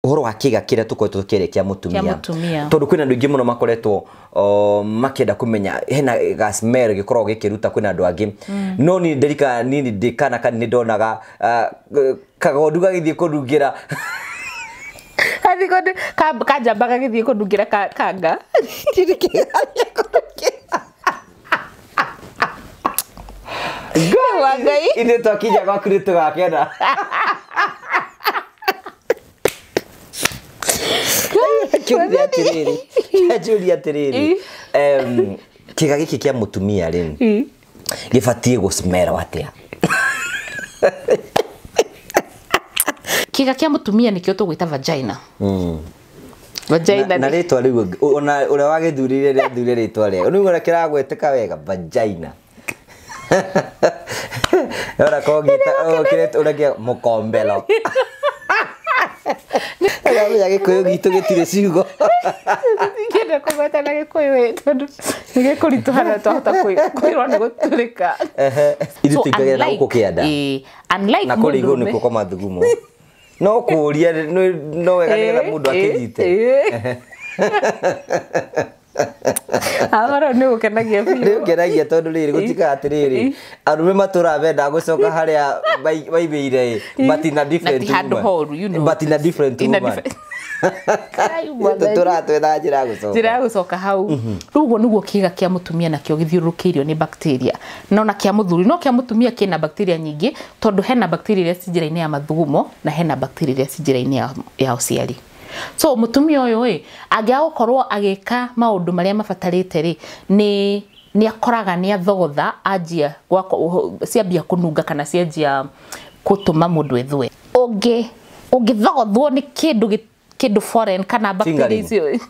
Uhoro wa kiga kiria tukoretwo tukiaria kia mutumia tondu kwina andu aingi muno makoretwo makienda kumenya hena gasmero gikoragwo gikiruta kwina andu angi no ni ndirika nini ndikana kana ni ndonaga kagondu gagithie kunungira kajamba gagithie kunungira kanga Ngai ithuĩ twakinya gwaku nĩ tũgakena. Kĩũria atĩrĩrĩ, kĩga gĩkĩ kĩa mũtumia rĩ gĩbatiĩ gũcimerwo atĩa? Kĩga kĩa mũtumia nĩkĩo tũgwĩta vagina. Vagina na rĩtwa rĩu ona ũrĩa wagĩthurire rĩathure rĩtwa rĩega rĩu ũrĩa kĩragweteka wega vagina. Ora kogita o kire mukombelo. Aramenya gikuyu gitu gitire ciugo. Ngenda kugweta na gikuyu tondu ni gikuritũha na twahota kwirwo ni guturika. Ithuĩ tũikagia na gũkũ kĩanda. Unlike na kũrĩa igũrũ nĩkuo kwa mathugumo. No kũũria no wega nĩgetha mũndũ akĩnyite. Ahoro nĩ gũkenagia biũ. Nĩ gũkenagia tondũ rĩrĩ gũtikaga atĩrĩrĩ arũme matũraga mendaga gũcoka harĩa maimĩire but in a different woman. But in a different woman. Tũtũraga twetha njĩra ya gũcoka. Njĩra ya gũcoka hau. Rĩu ũguo nĩguo kĩga kĩa mũtumia nakĩo gĩthiũrũrũkĩirio nĩ bacteria. No na kĩa mũthuri no kĩa mũtumia kĩna bacteria nyingĩ tondũ hena bacteria iria ci njĩra-inĩ ya mathugumo na hena bacteria iria ci njĩra-inĩ ya ũciari. So mutumia uyu ĩ angĩaga gũkorwo agĩka maũndũ marĩa mabatarĩte rĩ nĩ akoraga nĩ athogotha anjia ciambia kũnunga kana cianjia gũtũma mũndũ ethue. Ũngĩthogothwo nĩ kĩndũ foreign kana bacteria icio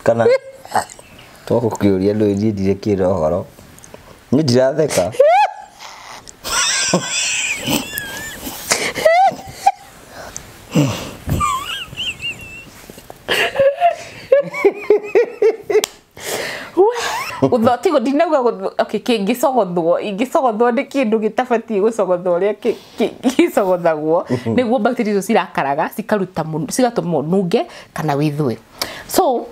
kana twagũkĩũria ndũĩ niĩ ndirĩ kĩra ũhoro niĩ ndiratheka. Tigo ndinauga okay kĩngĩcogothwo ingĩcogothwo nĩ kĩndũ gĩtabatiĩ gũcogothwo ũrĩa gĩcogothagwo nĩguo bacteria icio cirakaraga cikaruta cigatũma ũnunge kana wĩthũe. So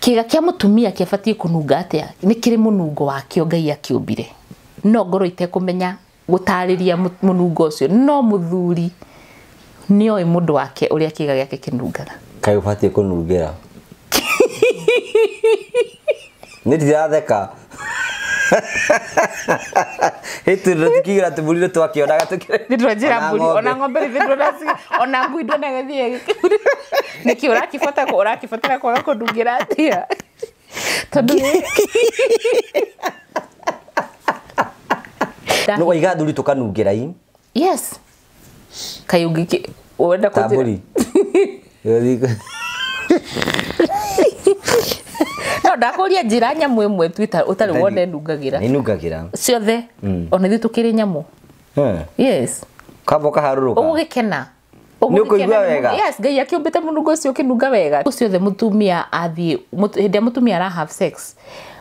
kĩga kĩa mũtumia kĩabatiĩ kũnunga atĩa? Nĩ kĩrĩ mũnungo wakĩo Ngai akĩũmbire no ngorwo itekũmenya gũtarĩria mũnungo ũcio no mũthuri nĩoĩ mũndũ wake ũrĩa kĩga gĩake kĩnungaga. Kaĩ ũbatiĩ kũnungĩra? Nĩ ndiratheka. Hĩtũ tũkigira tũmbũri nĩ twakĩonaga tũkĩrĩ. Nĩ twanjĩra mbũri ona ng'ombe rĩthĩ ndwonaga ona ngui ndwonaga ĩthiĩ. Nĩkĩ ũrakĩbatara kwaga kũndungĩra atĩa? Tondũ no waiga athuri tũkanungĩra i? Yes. Kaĩ ũngĩkĩ wenda kũnjĩra mbũri. No ndakũria njĩra nyamũ ĩmwe tu ũtarĩ wona ĩnungagĩra. Ĩnungagĩra. Ciothe. Ona ithuĩ tũkĩrĩ nyamũ. Yes. Kamba ũkaharũrũka. Ũgũgĩkena. Nĩ ũkũigua wega. Yes, Ngai akĩũmbĩte mũnungo ũcio ũkĩnunga wega. Ciothe mũtumia athiĩ hĩndĩ ĩrĩa mũtumia ara have sex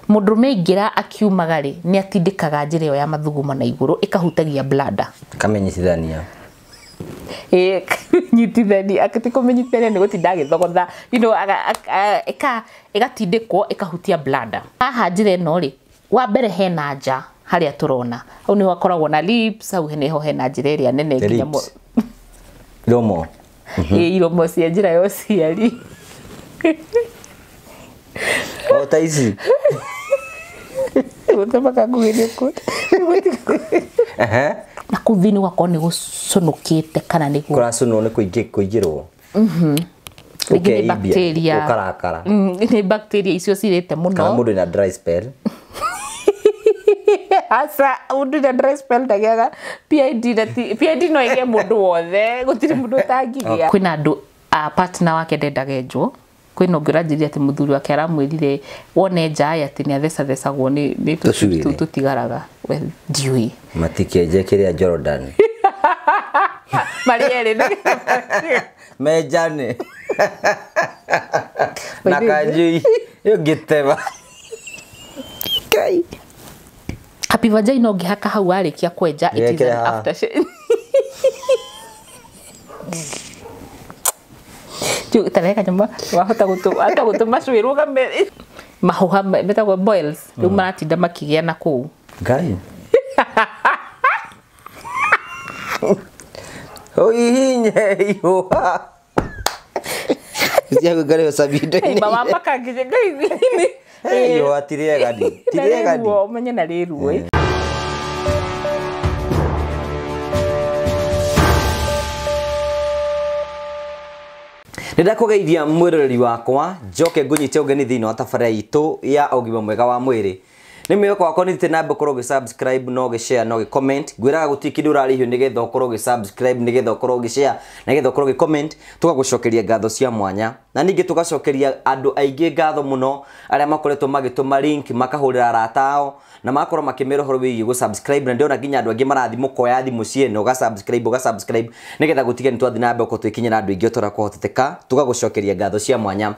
mũndũrũme aingĩra akiumaga rĩ nĩ atindĩkaga njĩra ĩyo ya mathugumo na igũrũ ĩkahutagia bladder. Kamenyitithania. Nyitithania akati kũmenyithania nĩ gũtinda agĩthogotha you know ĩgatindĩkwo ĩkahutia bladder. Haha njĩra ĩno rĩ wa mbere hena nja harĩa tũrona hau nĩho hakoragwo na lips hau nĩho hena njĩra ĩrĩa nene nginya iromo. Iromo cia njĩra ya ũciari. O ta ici. Gũtũmaka ngugĩrie kũ. Na kũu thĩinĩ gũgakorwo nĩ gũcũnũkĩte kana nĩ kũracũnwo nĩ kũingĩrwo. Rĩngĩ nĩ bacteria. Ũkarakara. Nĩ bacteria icio cirĩte mũno. Kana mũndũ ena dry spell. Aca mũndũ ena dry spell ndagĩaga PID na PID no ĩgĩe mũndũ wothe gũtirĩ mũndũ ũtangĩgĩa. Kwĩna andũ a partner wake ndendaga enjwo. Kwĩna ũngĩ ũranjĩrire atĩ mũthuri wake aramwĩrire wone nja atĩ nĩ athecathecagwo nĩ tũcui tũu tũtigaraga. Ndiũĩ. Matikĩenje kĩrĩa Jordan. Marĩ erĩ. Menjane. Na kanjui ũngĩtema. Ngai. Happy vagina ũngĩhaka hau warĩkia kwenja it is an aftershave. Tareka nyama wahota gutu gutuma cui rugame mahuha metagwo boils riu maratinda makigia na kuu ngai. Oihinye ihuha cia gari sabindo ni mama makangije ngai iyo atiriega ni tiriega ni umenye na riruo. Nĩndakũgeithia mwĩroreri wakwa njoke ngũnyite ũgeni thĩinĩ wa tabarĩra itũ ya ũgima mwega wa mwĩrĩ. Nĩ mwĩhoko wakwa nĩ thiĩte na mbere ũkorwo ũgĩ-subscribe na ũgĩ-share na ũgĩ-comment. Ngwĩraga gũtirĩ kĩndũ ũrarĩhio nĩgetha ũkorwo ũgĩ-subscribe, nĩgetha ũkorwo ũgĩ-share, nĩgetha ũkorwo ũgĩ-comment. Tũgagũcokeria ngatho cia mwanya na ningĩ tũgacokeria andũ aingĩ ngatho mũno arĩa makoretwo magĩtũma link makahũrĩra arata ao na magakorwo makĩmera ũhoro wĩgiĩ gũ-subscribe, na ndĩrona nginya andũ angĩ marathiĩ mũkoya thimũ ciene ũga-subscribe ũga-subscribe nĩgetha gũtige nĩ twathiĩ na mbere gũkorwo twĩkinyĩra andũ aingĩ o ta ũrĩa kwahoteka. Tũgagũcokeria ngatho cia mwanya.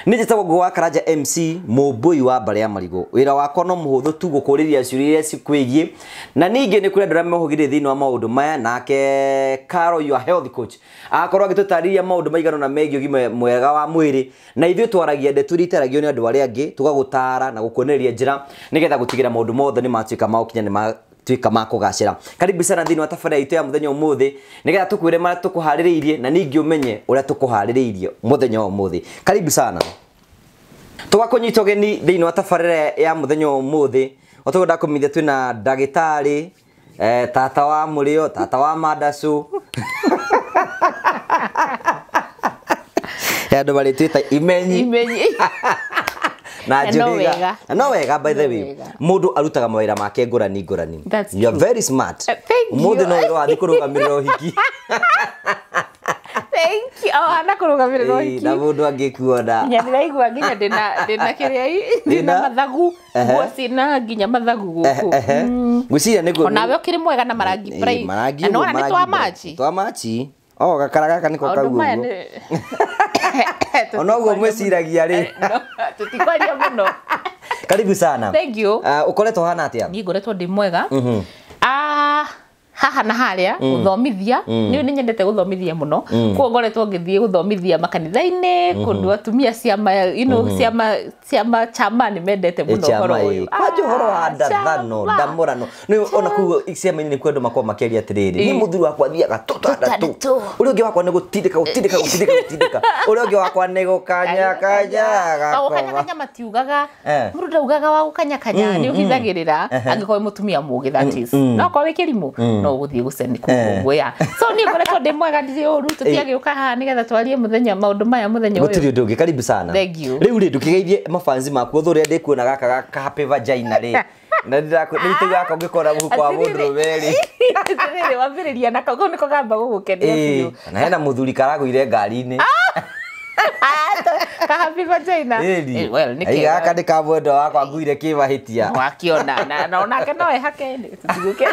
Niĩ njĩtagwo Ngũgĩ wa Karanja MC mũmbũi wa mbarĩ ya marigũ. Wĩra wakwa no mũhũthũ tu gũkũrĩria ciũria iria cikwĩgiĩ, na ningĩ nĩ kũrĩ andũ arĩa mehũgĩrĩire thĩinĩ wa maũndũ maya, nake Caro your health coach agakorwo agĩtũtarĩria maũndũ maigana ũna megiĩ ũgima mwega wa mwĩrĩ, na ithuĩ twaragia ndeto iria itaragio nĩ andũ arĩa angĩ, tũgagũtara na gũkuonereria njĩra nĩgetha gũtigĩra maũndũ mothe nĩ matuĩka ma gũkinya nĩ matuĩka ma kũgacĩra. Karibu sana thĩinĩ wa tabarĩra itũ ya mũthenya ũmũthĩ nĩgetha tũkwĩre marĩa tũkũharĩrĩirie na ningĩ ũmenye ũrĩa tũkũharĩrĩirie mũthenya wa ũmũthĩ. Karibu sana. Tũgakũnyita ũgeni thĩinĩ wa tabarĩra ya mũthenya wa ũmũthĩ. O toguo ndakũmenyithia twĩna ndagĩtarĩ tata wa mũrĩo, tata wa mandacu. Andũ marĩtwĩta imenyi. Imenyi. Na njũriga. No wega by the way. Mũndũ arutaga mawĩra make ngũrani ngũrani. You are very smart. Mũndũ no wĩra wathiĩ kũrũgamĩrĩra ũhiki. Thank you. Oh, ana kũrũgamĩrĩra ũhiki. Na mũndũ angĩkuona. Nginya ndĩraigua nginya ndĩna kĩrĩa ndĩna mathagu. Nguo ciĩna nginya mathagu gũkũ. Ngwĩciria nĩguo. Onawe ũkĩrĩ mwega na marangi bright. Marangi. Na nĩwona nĩ twa machi. Twa machi. Oh, gakara gaka nĩko kau ũguo. Ona ũguo mwĩciragia rĩ. Tũtikwaria mũno. Karibu sana. Thank you. Ũkoretwo ũhana atĩa? Niĩ ngoretwo ndĩ mwega. Haha na haria guthomithia ni ni nyendete guthomithia muno kuo ngoretwo ngithie guthomithia makanitha-ini kundu atumia ciama you know ciama ciama chama ni mendete muno horo uyu kwanja horo wa ndathano ndamurano ni ona kuo ciama-ini ni kwendo makwa makeria atiriri ni muthuri wakwa thiaga tutandatu uria ungi wakwa ni gutindika gutindika gutindika gutindika uria ungi wakwa ni gukanya kanya gakoma kanya matiugaga mundu ndaugaga wa gukanya kanya ni uhithagirira angikorwo mutumia mugi that is no korwo wikirimu no guthie guceni kugwea so ni ngoretwo ndi mwega ndiri uru tutiagiuka haha nigetha twarie muthenya maundu maya muthenya uyu gutiri undu ungi. Karibu sana. Thank you. Riu ri ndukigeithie mafanzi maku uthuria ndikuona gaka ga happy vagina ri na ndiraku gaka ngikora muhuko wa mundu rume ri riri wambiriria na kau niko gamba gugukenia biu na hena muthuri karagwire ngari-ini ka happy vagina. Well nike gaka ndi ka mwendo wakwa nguire kimahitia wakiona na onake no ehake tutiguke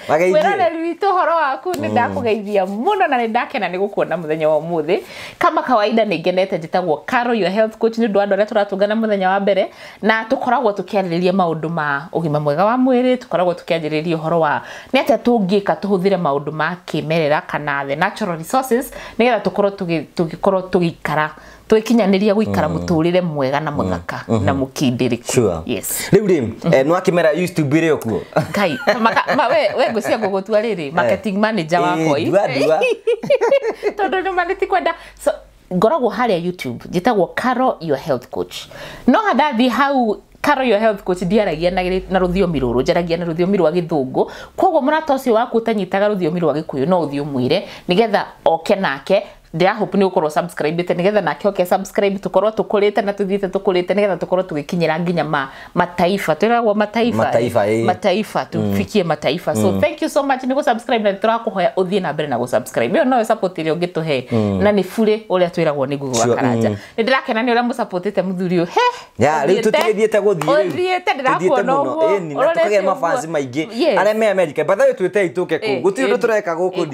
mwĩroreri witũ ũhoro waku nĩ ndakũgeithia mũno na nĩ ndakena nĩ gũkuona mũthenya wa ũmũthĩ. Kama kawaida nĩ ngenete njĩtagwo Caro your health coach nĩ ũndũ wa andũ arĩa tũratũngana mũthenya wa mbere, na tũkoragwo tũkĩarĩrĩria maũndũ ma ũgima mwega wa mwĩrĩ, tũkoragwo tũkĩarĩrĩria ũhoro wa nĩ atĩa tũngĩka tũhũthĩre maũndũ ma kĩmerera kana the natural resources nĩgetha tũkorwo tũgĩkorwo tũgĩikara twikinyaniria guikara muturire mwega na muthaka na mukindiriku. Sure. Yes. Riu ri no akimera YouTube ri okuo ngai we ngucia ngugutua riri marketing manager wakwa i ndua tondu ni maniti kwenda so ngoragwo haria YouTube njitagwo Caro your health coach no handathi hau Caro your health coach ndiaragia na ruthiomi ruru njaragia na ruthiomi rwa githungu koguo murata ucio waku utanyitaga ruthiomi rwa gikuyu no uthii umwire nigetha oke nake ndira hope ni ukorwo subscribe te nigetha nake oke subscribe tukorwo tukurite na tuthiite tukurite nigetha tukorwo tugikinyira nginya mataifa twiragwo mataifa mataifa mataifa tufikie mataifa so thank you so much ni go subscribe na turakuhoya uthie na mbere na go subscribe yo no support iri ungituhe na ni bure uria twiragwo ni Google wa Karanja ni ndirakena ni uria musupportite muthuri uyu he ya riu tutithiete guthie riu uthiete ndirakuona uguo na tukagia mafans maingi aria me America but thayo twite ituke ku gutiri undu tureka guku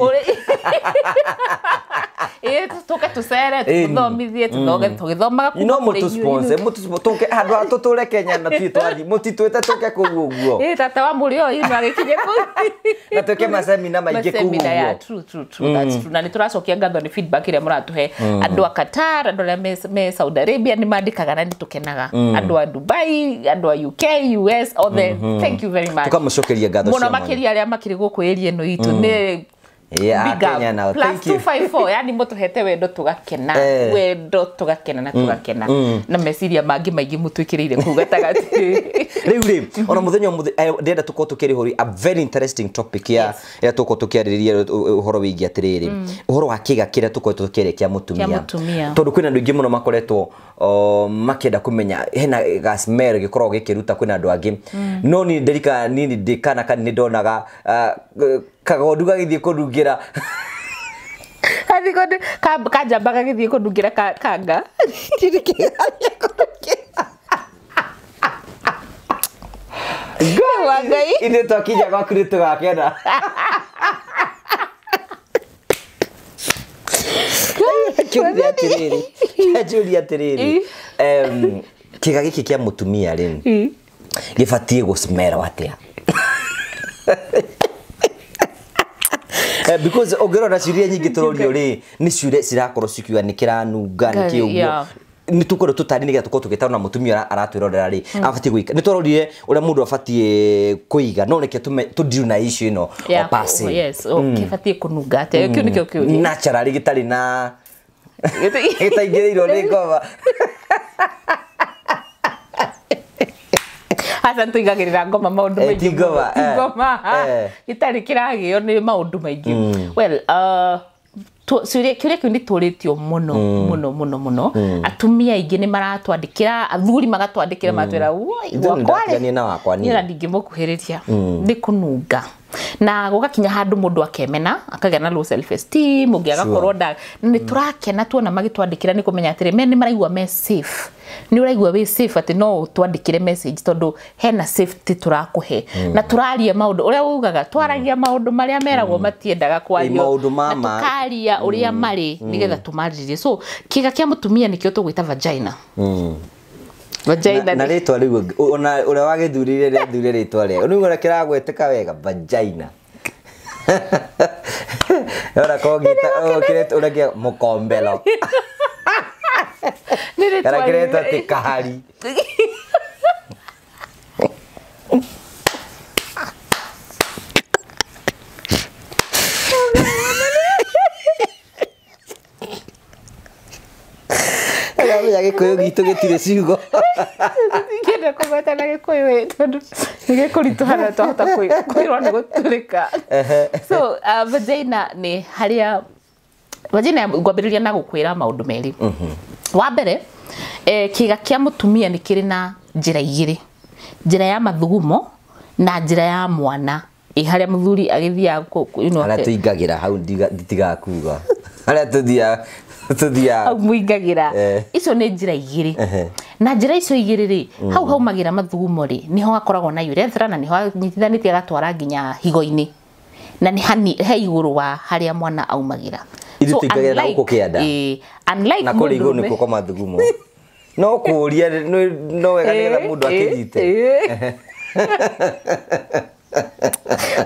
ni Tũke tũcere tũthomithie tũthoge tũgĩthomaga kuma no mũtũ sponsor mũtũ tũke handũ ha tũtũre Kenya na tũthiĩ twathi mũtitwĩte tũke kũu ũguo. Tata wa mũrĩ o ino agĩkinye kũu na twĩke masemina maingĩ kũu ũguo. True, true, true, that's true. Na nĩ tũracokia ngatho nĩ feedback ĩrĩa mũratũhe. Andũ a Qatar, andũ arĩa me Saudi Arabia nĩ mandĩkaga na nĩ tũkenaga. Andũ a Dubai, andũ a UK, US, othe, thank you very much. Tũkamũcokeria ngatho mũno makĩria arĩa makĩrĩ gũkũ area ĩno itũ nĩ Kenya now. Plus 254, yani mũtũhete wendo tũgakena, wendo tũgakena na tũgakena na meciria mangĩ maingĩ mũtwĩkĩrĩire kũu gatagatĩ. Rĩu rĩ ona mũthenya ũmũthĩ ndĩrenda tũkorwo tũkĩarĩrĩria a very interesting topic ya ĩrĩa tũkorwo tũkĩarĩrĩria ũhoro wĩgiĩ atĩrĩrĩ ũhoro wa kĩga kĩrĩa tũkoretwo tũkĩarĩrĩria kĩa mũtumia, tondũ kwĩna andũ aingĩ mũno makoretwo makĩenda kũmenya hena gasmel gĩkoragwo gĩkĩruta kwĩna andũ angĩ. No niĩ ndirikana niĩ ndĩ kana kanini ndonaga kagondu gagĩthiĩ kũnungĩra kanjamba gagĩthiĩ kũnungĩra kanga. Ngai ithuĩ twakinya gwaku nĩ tũgakena. Kĩũria atĩrĩrĩ, kĩga gĩkĩ kĩa mũtumia rĩ gĩbatiĩ gũcimerwo atĩa? Because ũngĩrora ciũria nyingĩ tũrorio rĩ nĩ ciũria cirakorwo cikiuga nĩ kĩranunga nĩ kĩ ũguo nĩ tũkorwo tũtarĩ nĩgetha tũkorwo tũgĩtarwo na mũtumia aratwĩrorera rĩ abatiĩ gwĩka. Nĩ twarorire ũrĩa mũndũ abatiĩ kũiga, no reke tũdeal na issue ĩno o pass. Yes, kĩbatiĩ kũnunga atĩa? Kĩu nĩkĩo kĩũria. Naturally gĩtarĩ na gĩtaingĩrĩirwo nĩ ngoma. Aca nĩtũigagĩrĩra ngoma maũndũ maingĩ. Ngoma gĩtarĩ kĩragĩo nĩ maũndũ maingĩ. Well, kĩũria kĩu nĩ tũrĩtio mũno mũno mũno mũno. Atumia aingĩ nĩ maratwandĩkĩra, athuri magatwandĩkĩra magatwĩra wakwa rĩ niĩ ndingĩmũkuhĩrĩria nĩ kũnunga. Na gũgakinya handũ mũndũ akemena akagĩa na low self esteem, ũngĩ agakorwo nda. Nĩ tũrakena tuona magĩtwandĩkĩra nĩ kũmenya atĩrĩ me nĩ maraigua me safe. Nĩ ũraigua wĩ safe atĩ no ũtwandĩkĩre message tondũ hena safety tũrakũhe. Na tũraria maũndũ ũrĩa ugaga, twaragia maũndũ marĩa meragwo matiendaga kwario, na tũkaria ũrĩa marĩ nĩgetha tũmarĩrie. So kĩga kĩa mũtumia nĩkĩo tũgwĩta vagina. Vagina na rĩtwa rĩu ona ũrĩa wagĩthurire rĩathurire rĩtwa rĩega nĩ ũrĩa kĩragweteka wega vagina. Ora kogita kĩretwo ũrĩa mũkombelo. Kana kĩretwo atĩ kahari. Aramenya gĩkũyũ gitũ gĩtirĩ ciugo. Ingĩenda kũgweta na gĩkũyũ tondũ nĩ gĩkũritũha na twahota kwĩrwo nĩ gũtũrĩka. So vagina nĩ harĩa vagina ngwambĩrĩria na gũkwĩra maũndũ merĩ. Wa mbere, kĩga kĩa mũtumia nĩ kĩrĩ na njĩra igĩrĩ, njĩra ya mathugumo na njĩra ya mwana. Harĩa mũthuri agĩthiaga harĩa tũingagĩra hau nditigaga kuga harĩa tũthiaga hau mũingagĩra. Icio nĩ njĩra igĩrĩ. Na njĩra icio igĩrĩ rĩ, hau haumagĩra mathugumo rĩ nĩho hakoragwo na urethra na nĩho anyitithanĩtie agatwara nginya higo-inĩ, na nĩ he igũrũ wa harĩa mwana aumagĩra. Ithuĩ tũingagĩra na gũkũ kĩanda. Unlike na kũrĩa igũrũ nĩkuo kwa mathugumo. No kũũria no wega nĩgetha mũndũ akĩnyite.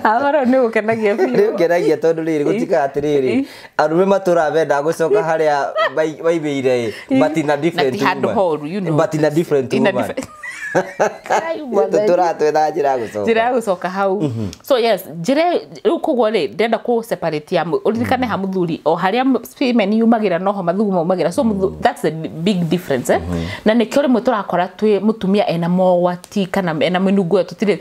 Ahoro nĩ gũkenagia biũ. Nĩ gũkenagia tondũ rĩrĩ gũtikaga atĩrĩrĩ arũme matũraga mendaga gũcoka harĩa maimĩire but in a different woman. But in a different woman. Tũratwetha njĩra ya gũcoka. Njĩra ya gũcoka hau. So yes, njĩra rĩu koguo rĩ ndĩrenda kũ separate ya ũririkane ha mũthuri o harĩa semen yumagĩra noho mathugumo maumagĩra. So that's the big difference. Na nĩkĩo rĩmwe tũrakora twĩ mũtumia ena mogwati kana ena mĩnungo ĩyo tũtirĩ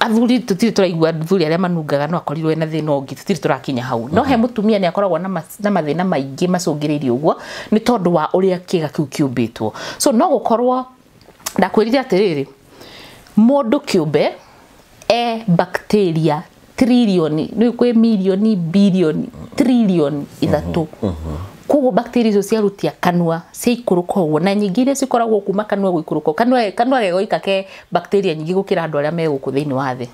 athuri tũtirĩ tũraigua athuri arĩa manungaga no akorirwo ena thĩna ũngĩ tũtirĩ tũrakinya hau. No he mũtumia nĩ akoragwo na mathĩna maingĩ macũngĩrĩirie ũguo nĩ tondũ wa ũrĩa kĩga kĩu kĩũmbĩtwo. So no gũkorwo ndakwĩrire atĩrĩrĩ mũndũ kĩũmbe e bacteria trilioni nĩ kwĩ milioni bilioni trilioni 3 Koguo bacteria icio ciarutia kanua ciaikũrũka ũguo, na nyingĩ iria cikoragwo kuma kanua gũikũrũka, kanua gegoika ke bacteria nyingĩ gũkĩra andũ arĩa me gũkũ thĩinĩ wa thĩ.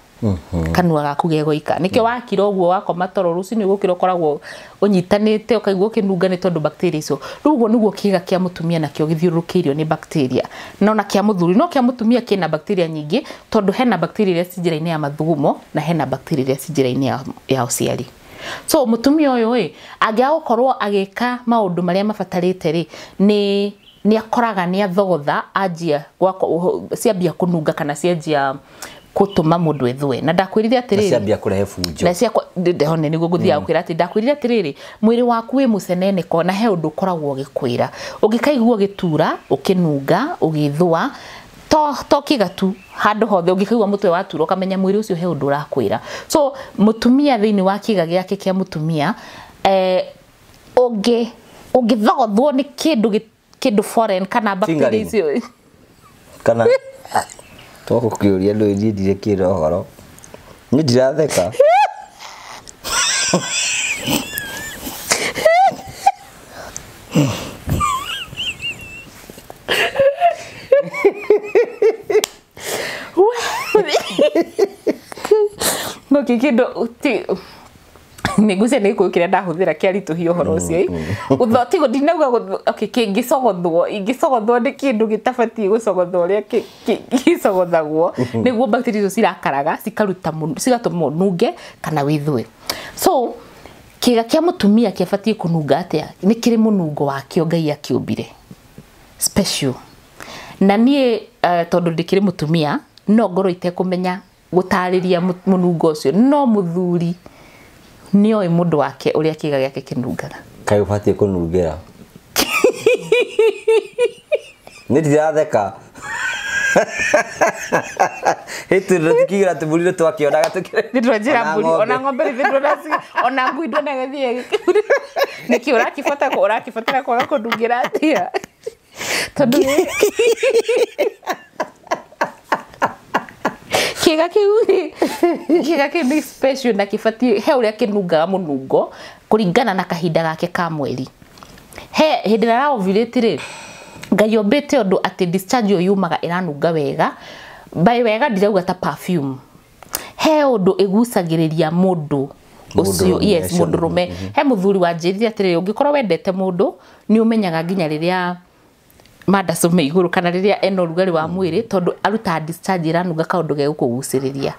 Kanua gaku gegoika nĩkĩo wakira ũguo wakoma toro rũcinĩ gũkĩra ũkoragwo ũnyitanĩte ũkaigua ũkĩnunga nĩ tondũ bacteria icio. Rĩu ũguo nĩguo kĩĩga kĩa mũtumia nakĩo gĩthiũrũrũkĩirio nĩ bacteria, no na kĩa mũthuri, no kĩa mũtumia kĩna bacteria nyingĩ tondũ hena bacteria iria ci njĩra-inĩ ya mathugumo na hena bacteria iria ci njĩra-inĩ ya ũciari. So mũtumia ũyũ ĩ angĩaga gũkorwo agĩka maũndũ marĩa mabatarĩte rĩ, nĩ akoraga nĩ athogotha anjia ciambia kũnunga kana cianjia gũtũma mũndũ ethũe. Na ndakwĩrire atĩrĩrĩ, ciambia kũrehe bunjo na cia ndehone nĩguo ngũthiaga gũkwĩra atĩ ndakwĩrire atĩrĩrĩ, mwĩrĩ waku wĩ mũceneneko na he ũndũ ũkoragwo ũgĩkwĩra. Ũngĩkaigua ũgĩtura, ũkĩnunga, ũgĩthũa, to kĩga tu handũ hothe ũngĩkaigua mũtwe watura ũkamenya mwĩrĩ ũcio he ũndũ ũrakwĩra. So mũtumia thĩinĩ wa kĩga gĩake kĩa mũtumia, ũngĩthogothwo nĩ kĩndũ foreign kana bacteria icio kana twagũkĩũria ndũĩ niĩ ndirĩ kĩra ũhoro, niĩ ndiratheka. No kĩndũ ti nĩngwĩciria nĩ gĩkũyũ kĩrĩa ndahũthĩra kĩaritũhia ũhoro ũcio. Tigo ndinauga okay, kĩngĩcogothwo, ingĩcogothwo nĩ kĩndũ gĩtabatiĩ gũcogothwo ũrĩa gĩcogothagwo, nĩguo bacteria icio cirakaraga cikaruta cigatũma ũnunge kana wĩthũe. So kĩga kĩa mũtumia kĩabatiĩ kũnunga atĩa? Nĩ kĩrĩ mũnungo wakĩo Ngai akĩũmbire special. Na niĩ tondũ ndĩkĩrĩ mũtumia no ngorwo itekũmenya gũtarĩria mũnungo ũcio, no mũthuri nĩoĩ mũndũ wake ũrĩa kĩga gĩake kĩnungaga. Kaĩ ũbatiĩ kũnungĩra? Nĩ ndiratheka. Hĩtũ tũmbũri twakĩonaga tũkĩrĩ. Nĩ twanjĩra mbũri, ona ng'ombe rĩthĩ ndũnaci, ona ngui ndwonaga ĩthiĩ ĩgĩkĩra. Nĩkĩ ũrakibatara kwaga kũnungĩra atĩa? Tondũ kĩga kĩu nĩ special na kĩbatiĩ he ũrĩa kĩnungaga mũnungo kũringana na kahinda gake ka mweri. He hĩndĩ ĩrĩa araovulate rĩ, Ngai ombĩte ũndũ atĩ discharge ĩyo yumaga ĩranunga wega. By wega ndirauga ta perfume. He ũndũ ĩgucagĩrĩria mũndũ ũcio, yes, mũndũrũme. He mũthuri wanjĩrire atĩrĩrĩ, ũngĩkorwo wendete mũndũ nĩ ũmenyaga nginya rĩrĩa mandaco me igũrũ kana rĩrĩa ena ũrugarĩ wa mwĩrĩ, tondũ arutaga discharge ĩranunga kaũndũ gegũkũgucĩrĩria.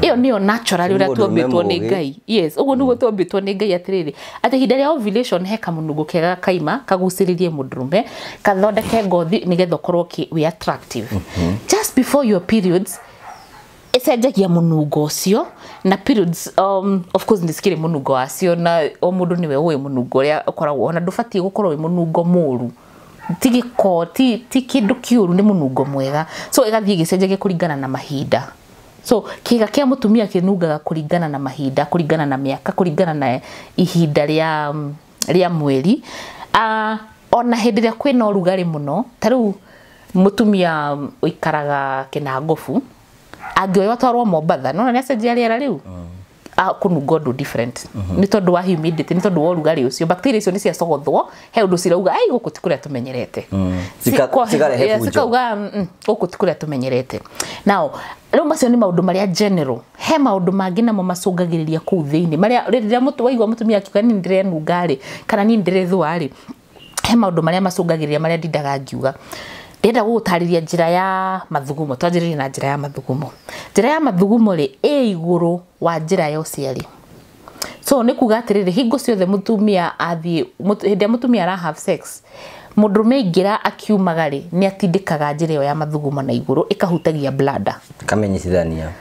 Ĩyo nĩyo natural ũrĩa tuombĩtwo nĩ Ngai. Yes, ũguo nĩguo tuombĩtwo nĩ Ngai atĩrĩrĩ, atĩ ihinda rĩa ovulation he kamũnungo kega kaima kagucĩrĩrie mũndũrũme, kathondeke ngothi nĩgetha ũkorwo wĩ attractive. Just before your periods ĩcenjagia mũnungo ũcio na periods, of course nĩ cikĩrĩ mũnungo wacio na o mũndũ nĩwe ũĩ mũnungo ũrĩa ũkoragwo, ona ndũbatiĩ gũkorwo wĩ mũnungo mũru, ti gĩko, ti kĩndũ kĩũru, nĩ mũnungo mwega. So ĩgathiĩ ĩgĩcenjagia kũringana na mahinda. So kĩga kĩa mũtumia kĩnungaga kũringana na mahinda, kũringana na mĩaka, kũringana na ihinda rĩa mweri. Ona hĩndĩ ĩrĩa kwĩna ũrugarĩ mũno, ta rĩu mũtumia ũikaraga Kĩnangobu angĩoywo atwarwo Mombatha, nĩwona nĩ acenjia rĩera rĩu, kũnunga ũndũ different. Nĩ tondũ wa humidity, nĩ tondũ wa ũrugarĩ ũcio, bacteria icio nĩ ciacogothwo, he ũndũ cirauga ai gũkũ ti kũrĩa tũmenyerete. Cikarehe bunjo. Cikauga gũkũ ti kũrĩa tũmenyerete. Now rĩu macio nĩ maũndũ marĩa general. He maũndũ mangĩ namo macũngagĩrĩria kũu thĩinĩ, marĩa rĩrĩa waigua mũtumia akiuga niĩ ndĩrenunga rĩ, kana niĩ ndĩrethũa rĩ, he maũndũ marĩa macũngagĩrĩria marĩa ndindaga ngiuga. Ndĩrenda gũgũtarĩria njĩra ya mathugumo. Twanjĩrĩrie na njĩra ya mathugumo. Njĩra ya mathugumo rĩ, ĩ igũrũ wa njĩra ya ũciari. So nĩ kuga atĩrĩrĩ, hingo ciothe mũtumia athiĩ, hĩndĩ ĩrĩa mũtumia ara have sex, mũndũrũme aingĩra akiumaga rĩ, nĩ atindĩkaga njĩra ĩyo ya mathugumo na igũrũ, ĩkahutagia bladder. Kamenyithania.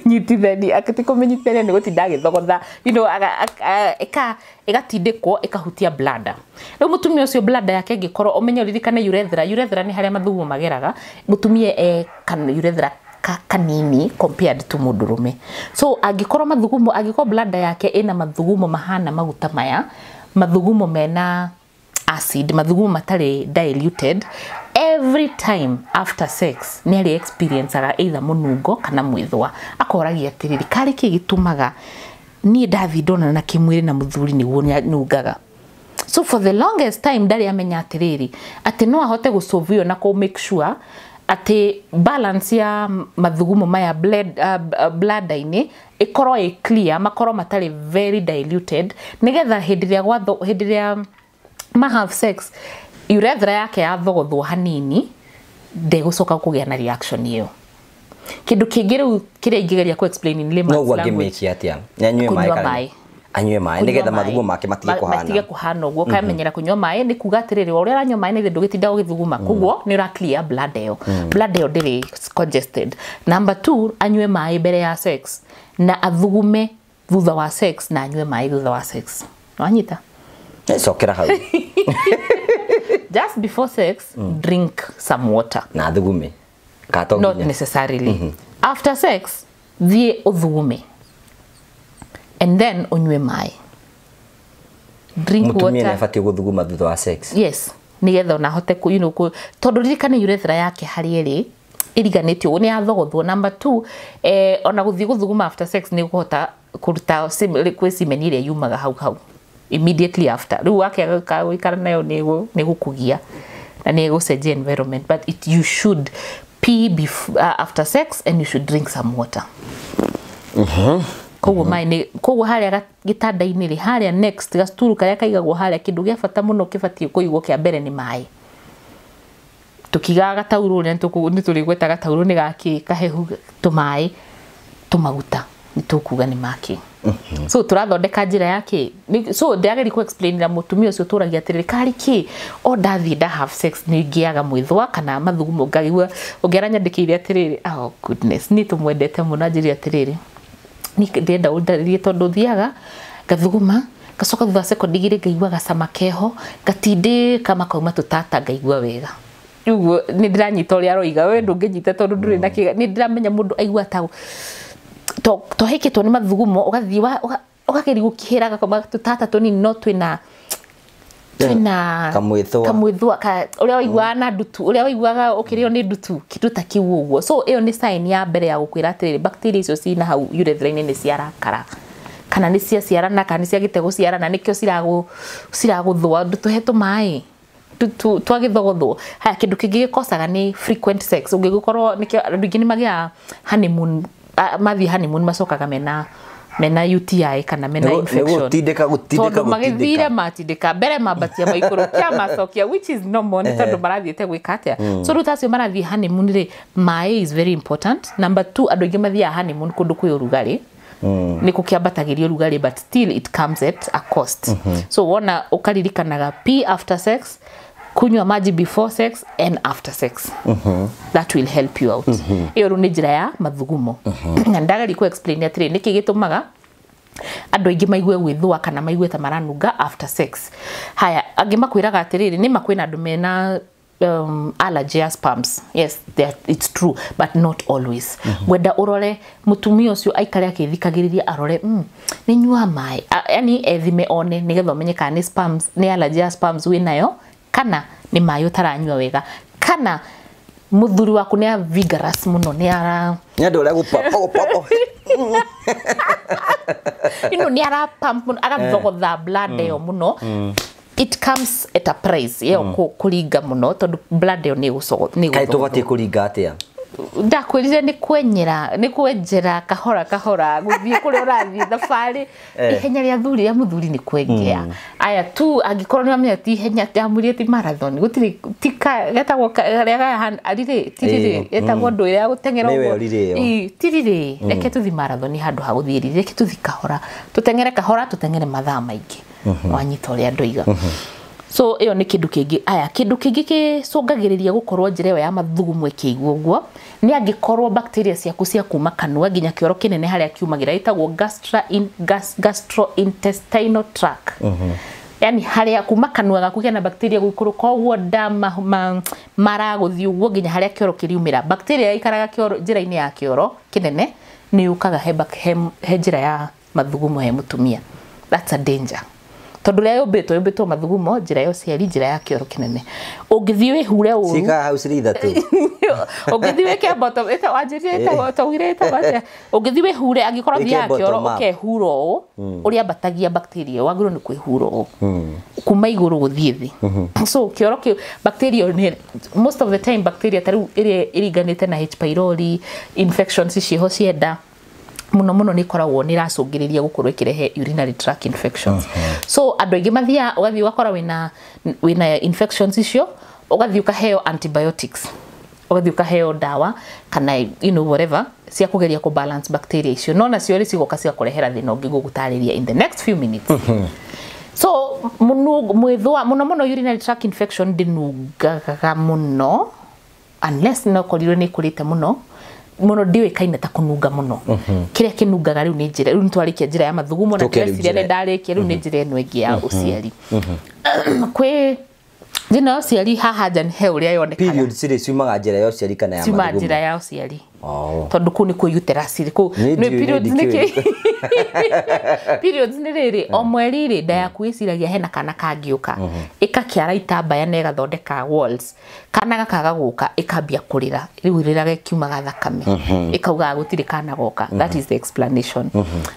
Nyitithania, ti kũmenyithania nĩ gũtinda agĩthogotha, you know, ĩgatindĩkwo ĩkahutia bladder. Rĩu mũtumia ũcio bladder yake ĩngĩkorwo, ũmenye ũririkane urethra, urethra nĩ harĩa mathugumo mageraga, mũtumia e urethra kanini compared to mũndũrũme. So angĩkorwo mathugumo, angĩkorwo bladder yake ĩna mathugumo mahana maguta maya, mathugumo mena acid, mathugumo matarĩ diluted, every time after sex nĩ arĩ experienceaga either mũnungo kana mwĩthũa. Akoragia atĩrĩrĩ, karĩ kĩ gĩtũmaga Niĩ ndathiĩ ndonana na kĩmwĩrĩ na mũthuri nĩguo nungaga. So for the longest time ndarĩ amenya atĩrĩrĩ atĩ no ahote gũsolve ĩyo na kũ make sure atĩ balance ya mathugumo maya bladder-inĩ ĩkorwo ĩ clear, makorwo matarĩ very diluted, nĩgetha hĩndĩ ĩrĩa ma have sex urethra yake yathogothwo hanini ndegũcoka kũgĩa na reaction ĩyo. Kĩndũ kĩngĩ rĩu kĩrĩa ingĩgeria ku explain in layman's language, language, no angĩmĩkia atĩa? Anyue maĩ, anyue maĩ nĩgetha mathugumo make matige kũhana ũguo. Kamenyera kũnyua maĩ nĩ kuga atĩrĩrĩ, ũrĩa ũranyua maĩ nĩ ndũgĩtinda ũgĩthuguma, koguo nĩ ũra clear bladder ĩyo, bladder ĩyo ndĩrĩ congested. Number 2, anyue maĩ mbere ya sex na athugume thutha wa sex na anyue maĩ thutha wa sex. Wanyita? Cokera hau. Just before sex, drink some water. Na athugume. Not necessarily. After sex, thiĩ ũthugume. And then unywe maĩ. Drink water. Mũtumia nĩ abatiĩ gũthuguma thutha wa sex. Yes, nĩgetha ona ahote ku, you know, tondũ ririkane urethra yake harĩa ĩrĩ ĩriganĩtio ũguo nĩ yathogothwo. Number 2, ona gũthiĩ gũthuguma after sex nĩ ũkũhota kũruta kwĩ semen ĩrĩa yumaga hau hau immediately after. Rĩu wakĩaga gũikara nayo nĩ gũkũgia na nĩ gũcenjia environment, but you should pee after sex and you should drink some water. Koguo maĩ nĩ koguo harĩa gĩtanda-inĩ rĩ, harĩa next gacuturu karĩa kaigagwo harĩa, kĩndũ gĩa bata mũno kĩbatiĩ kũigwo kĩa mbere nĩ maĩ. Tũkigaga gataurũ ũrĩa nĩ tũrĩgweta gataurũ nĩ gakĩ kahehu, tũmaĩ tũmaguta nĩ tũkuga nĩ makĩ. So tũrathondeka njĩra ya kĩ. So ndĩrageria kũ explain na mũtumia ũcio tũragia atĩrĩrĩ, karĩ kĩ o ndathiĩ nda have sex nĩ ngĩaga mwĩthũa kana mathugumo ngaigua. Ũngĩ aranyandĩkĩire atĩrĩrĩ, oh goodness, nĩ tũmwendete mũno, anjĩrire atĩrĩrĩ, ndĩrenda ũndarĩrie tondũ thiaga ngathuguma ngacoka thutha wa sekondi igĩrĩ ngaigua gacama keho ngatindĩka makauma tũtata ngaigua wega. Ũguo nĩ ndĩranyita ũrĩa aroiga, we ndũngĩnyita tondũ ndũrĩ na kĩga. Nĩ ndĩramenya mũndũ aigua ta tohĩkĩtwo nĩ mathugumo, ũgathiĩ ũkageria gũkĩhĩra gakoma tũtata tũnini, no twĩna kamwĩthũa ũrĩa waiguaga na ndutu, ũrĩa waiguaga ũkĩrĩo nĩ ndutu, kĩndũ ta kĩu ũguo. So ĩyo nĩ sign ya mbere ya gũkwĩra atĩrĩrĩ, bacteria icio cina hau urethra-inĩ nĩ ciarakara kana nĩ ciaciarana kana nĩ ciagĩte gũciarana, nĩkĩo ciragũthũa. Tũhe tũmaĩ twagĩthogothwo. Haya, kĩndũ kĩngĩ gĩkocaga nĩ frequent sex. Ũngĩgĩkorwo nĩkĩo andũ aingĩ nĩ magĩaga honeymoon, mathiĩ honeymoon macokaga mena UTI kana mena infection. Tondũ magĩthire matindĩka mbere mambatia maikũrũ kia macokia, which is normal nĩ tondũ marathiĩte gwĩka atĩa. So rĩu ta acio marathiĩ honeymoon rĩ, maĩ is very important. Number 2, andũ aingĩ mathiaga honeymoon kũndũ kwĩ ũrugarĩ, nĩ gũkĩambatagĩria ũrugarĩ, but still it comes at a cost. So wona ũkaririkanaga pee after sex, kunywa maji before sex and after sex. That will help you out. Ĩyo rĩu nĩ njĩra ya mathugumo. Na ndageria ku explain atĩrĩ, nĩkĩ gĩtũmaga andũ aingĩ maigue gwĩthũa kana maigue ta maranunga after sex. Haya, angĩ makwĩraga atĩrĩrĩ, nĩ makwĩna andũ mena allergy ya sperms. Yes, it's true, but not always. Gwenda ũrore mũtumia ũcio aikare akĩthikagĩrĩria, arore nĩ nyua maĩ, yani ethime one nĩgetha ũmenye kana nĩ sperms, nĩ allergy ya sperms wĩnayo, kana nĩ maĩ ũtaranyua wega, kana mũthuri waku nĩ a vigorous mũno, nĩ ara nĩ andũ ũrĩa gũpapa you know, nĩ ara pump mũno, agathogotha bladder ĩyo mũno. It comes at a price ĩyo kũringa mũno, tondũ bladder ĩyo nĩ ĩgũcogotha. Kaĩ tũbatiĩ kũringa atĩa? Ndakwĩrire nĩ kwenyera, nĩ kwenjera kahora kahora gũthiĩ kũrĩa ũrathiĩ thabarĩ. Ihenya rĩa thuri rĩa mũthuri nĩ kwengea. Aya tu angĩkorwo nĩ wamenya ti ihenya ndamũrie ti marathon, gũtirĩ ti getagwo karĩa ga rirĩ ti rirĩ getagwo ndũ ĩrĩa ya gũteng'era ũguo, ti rirĩ. Reke tũthiĩ marathon handũ ha gũthiĩ rirĩ, reke tũthiĩ kahora, tũteng'ere kahora, tũteng'ere mathaa maingĩ. Wanyita ũrĩa ndoiga. So ĩyo nĩ kĩndũ kĩngĩ. Aya, kĩndũ kĩngĩ gĩcũngagĩrĩria gũkorwo njĩra ĩyo ya mathugumo ĩkĩigwo ũguo nĩ angĩkorwo bacteria ciaku cia kuma kanua nginya kĩoro kĩnene harĩa kiumagĩra, ĩtagwo gastrointestinal tract. Yani harĩa kuma kanua gaku kena bacteria gũikũrũka ũguo nda mara gũthiĩ ũguo nginya harĩa kĩoro kĩriumĩra. Bacteria ĩikaraga kĩoro njĩra-inĩ ya kĩoro kĩnene nĩ yũkaga he njĩra ya mathugumo he mũtumia. That's a danger. Tondũ ũrĩa yũmbĩtwo mathugumo, njĩra ya ũciari, njĩra ya kĩoro kĩnene. Ũngĩthiĩ wĩhure ũru. Cika hau cirĩ ithatũ. Ũngĩthiĩ wĩke bottom, wanjĩrire ĩtagwo, taugire ĩtagwo atĩa? Ũngĩthiĩ wĩhure, angĩkorwo thiaga kĩoro ũkehura ũũ, ũrĩa ambatagia bacteria, wagĩrĩirwo nĩ kwĩhura ũũ. Kuma igũrũ gũthiĩ thĩ. So kĩoro kĩu bacteria nĩ most of the time bacteria ta rĩu ĩrĩa ĩringanĩte na H pylori, infections ciĩho cia nda, muno muno nĩ ikoragwo nĩ iracũngĩrĩria gũkorwo ĩkĩrehe urinary tract infections. So andũ aingĩ mathiaga ũgathiĩ ũgakora wĩna infections icio, ũgathiĩ ũkaheo antibiotics, ũgathiĩ ũkaheo ndawa kana you know whatever cia kũgeria kũ balance bacteria icio, no nacio rĩ cigoka cigakũrehera thĩna ũngĩ ngũgũtarĩria in the next few minutes. So mwĩthũa muno muno urinary tract infection ndĩnungaga mũno unless no korirwo nĩ ĩkũrĩte mũno mũno, ndiũĩkaine ta kũnunga mũno. Kĩrĩa kĩnungaga rĩu nĩ njĩra, rĩu nĩtwarĩkia njĩra ya mathugumo na ndĩreciria nĩ ndarĩkia, rĩu nĩ njĩra ĩno ĩngĩ ya ũciari. Kwĩ njĩra ya ũciari haha nja he ũrĩa yonekaga. Periods rĩ ciumaga njĩra ya ũciari kana ya mathugumo? Ciumaga njĩra ya ũciari. Tondũ kũu nĩkuo uterus ĩrĩ, kũu nĩ periods nĩkĩ? Periods nĩ rĩrĩ, o mweri rĩ nda yaku ĩciragia hena kana kangĩũka, ĩgakĩara itambaya na ĩgathondeka walls, kana gakaga gũka ĩkambia kũrĩra, rĩu ĩrĩraga ĩkiumaga thakame, ĩkaugaga gũtirĩ kana goka. That is the explanation.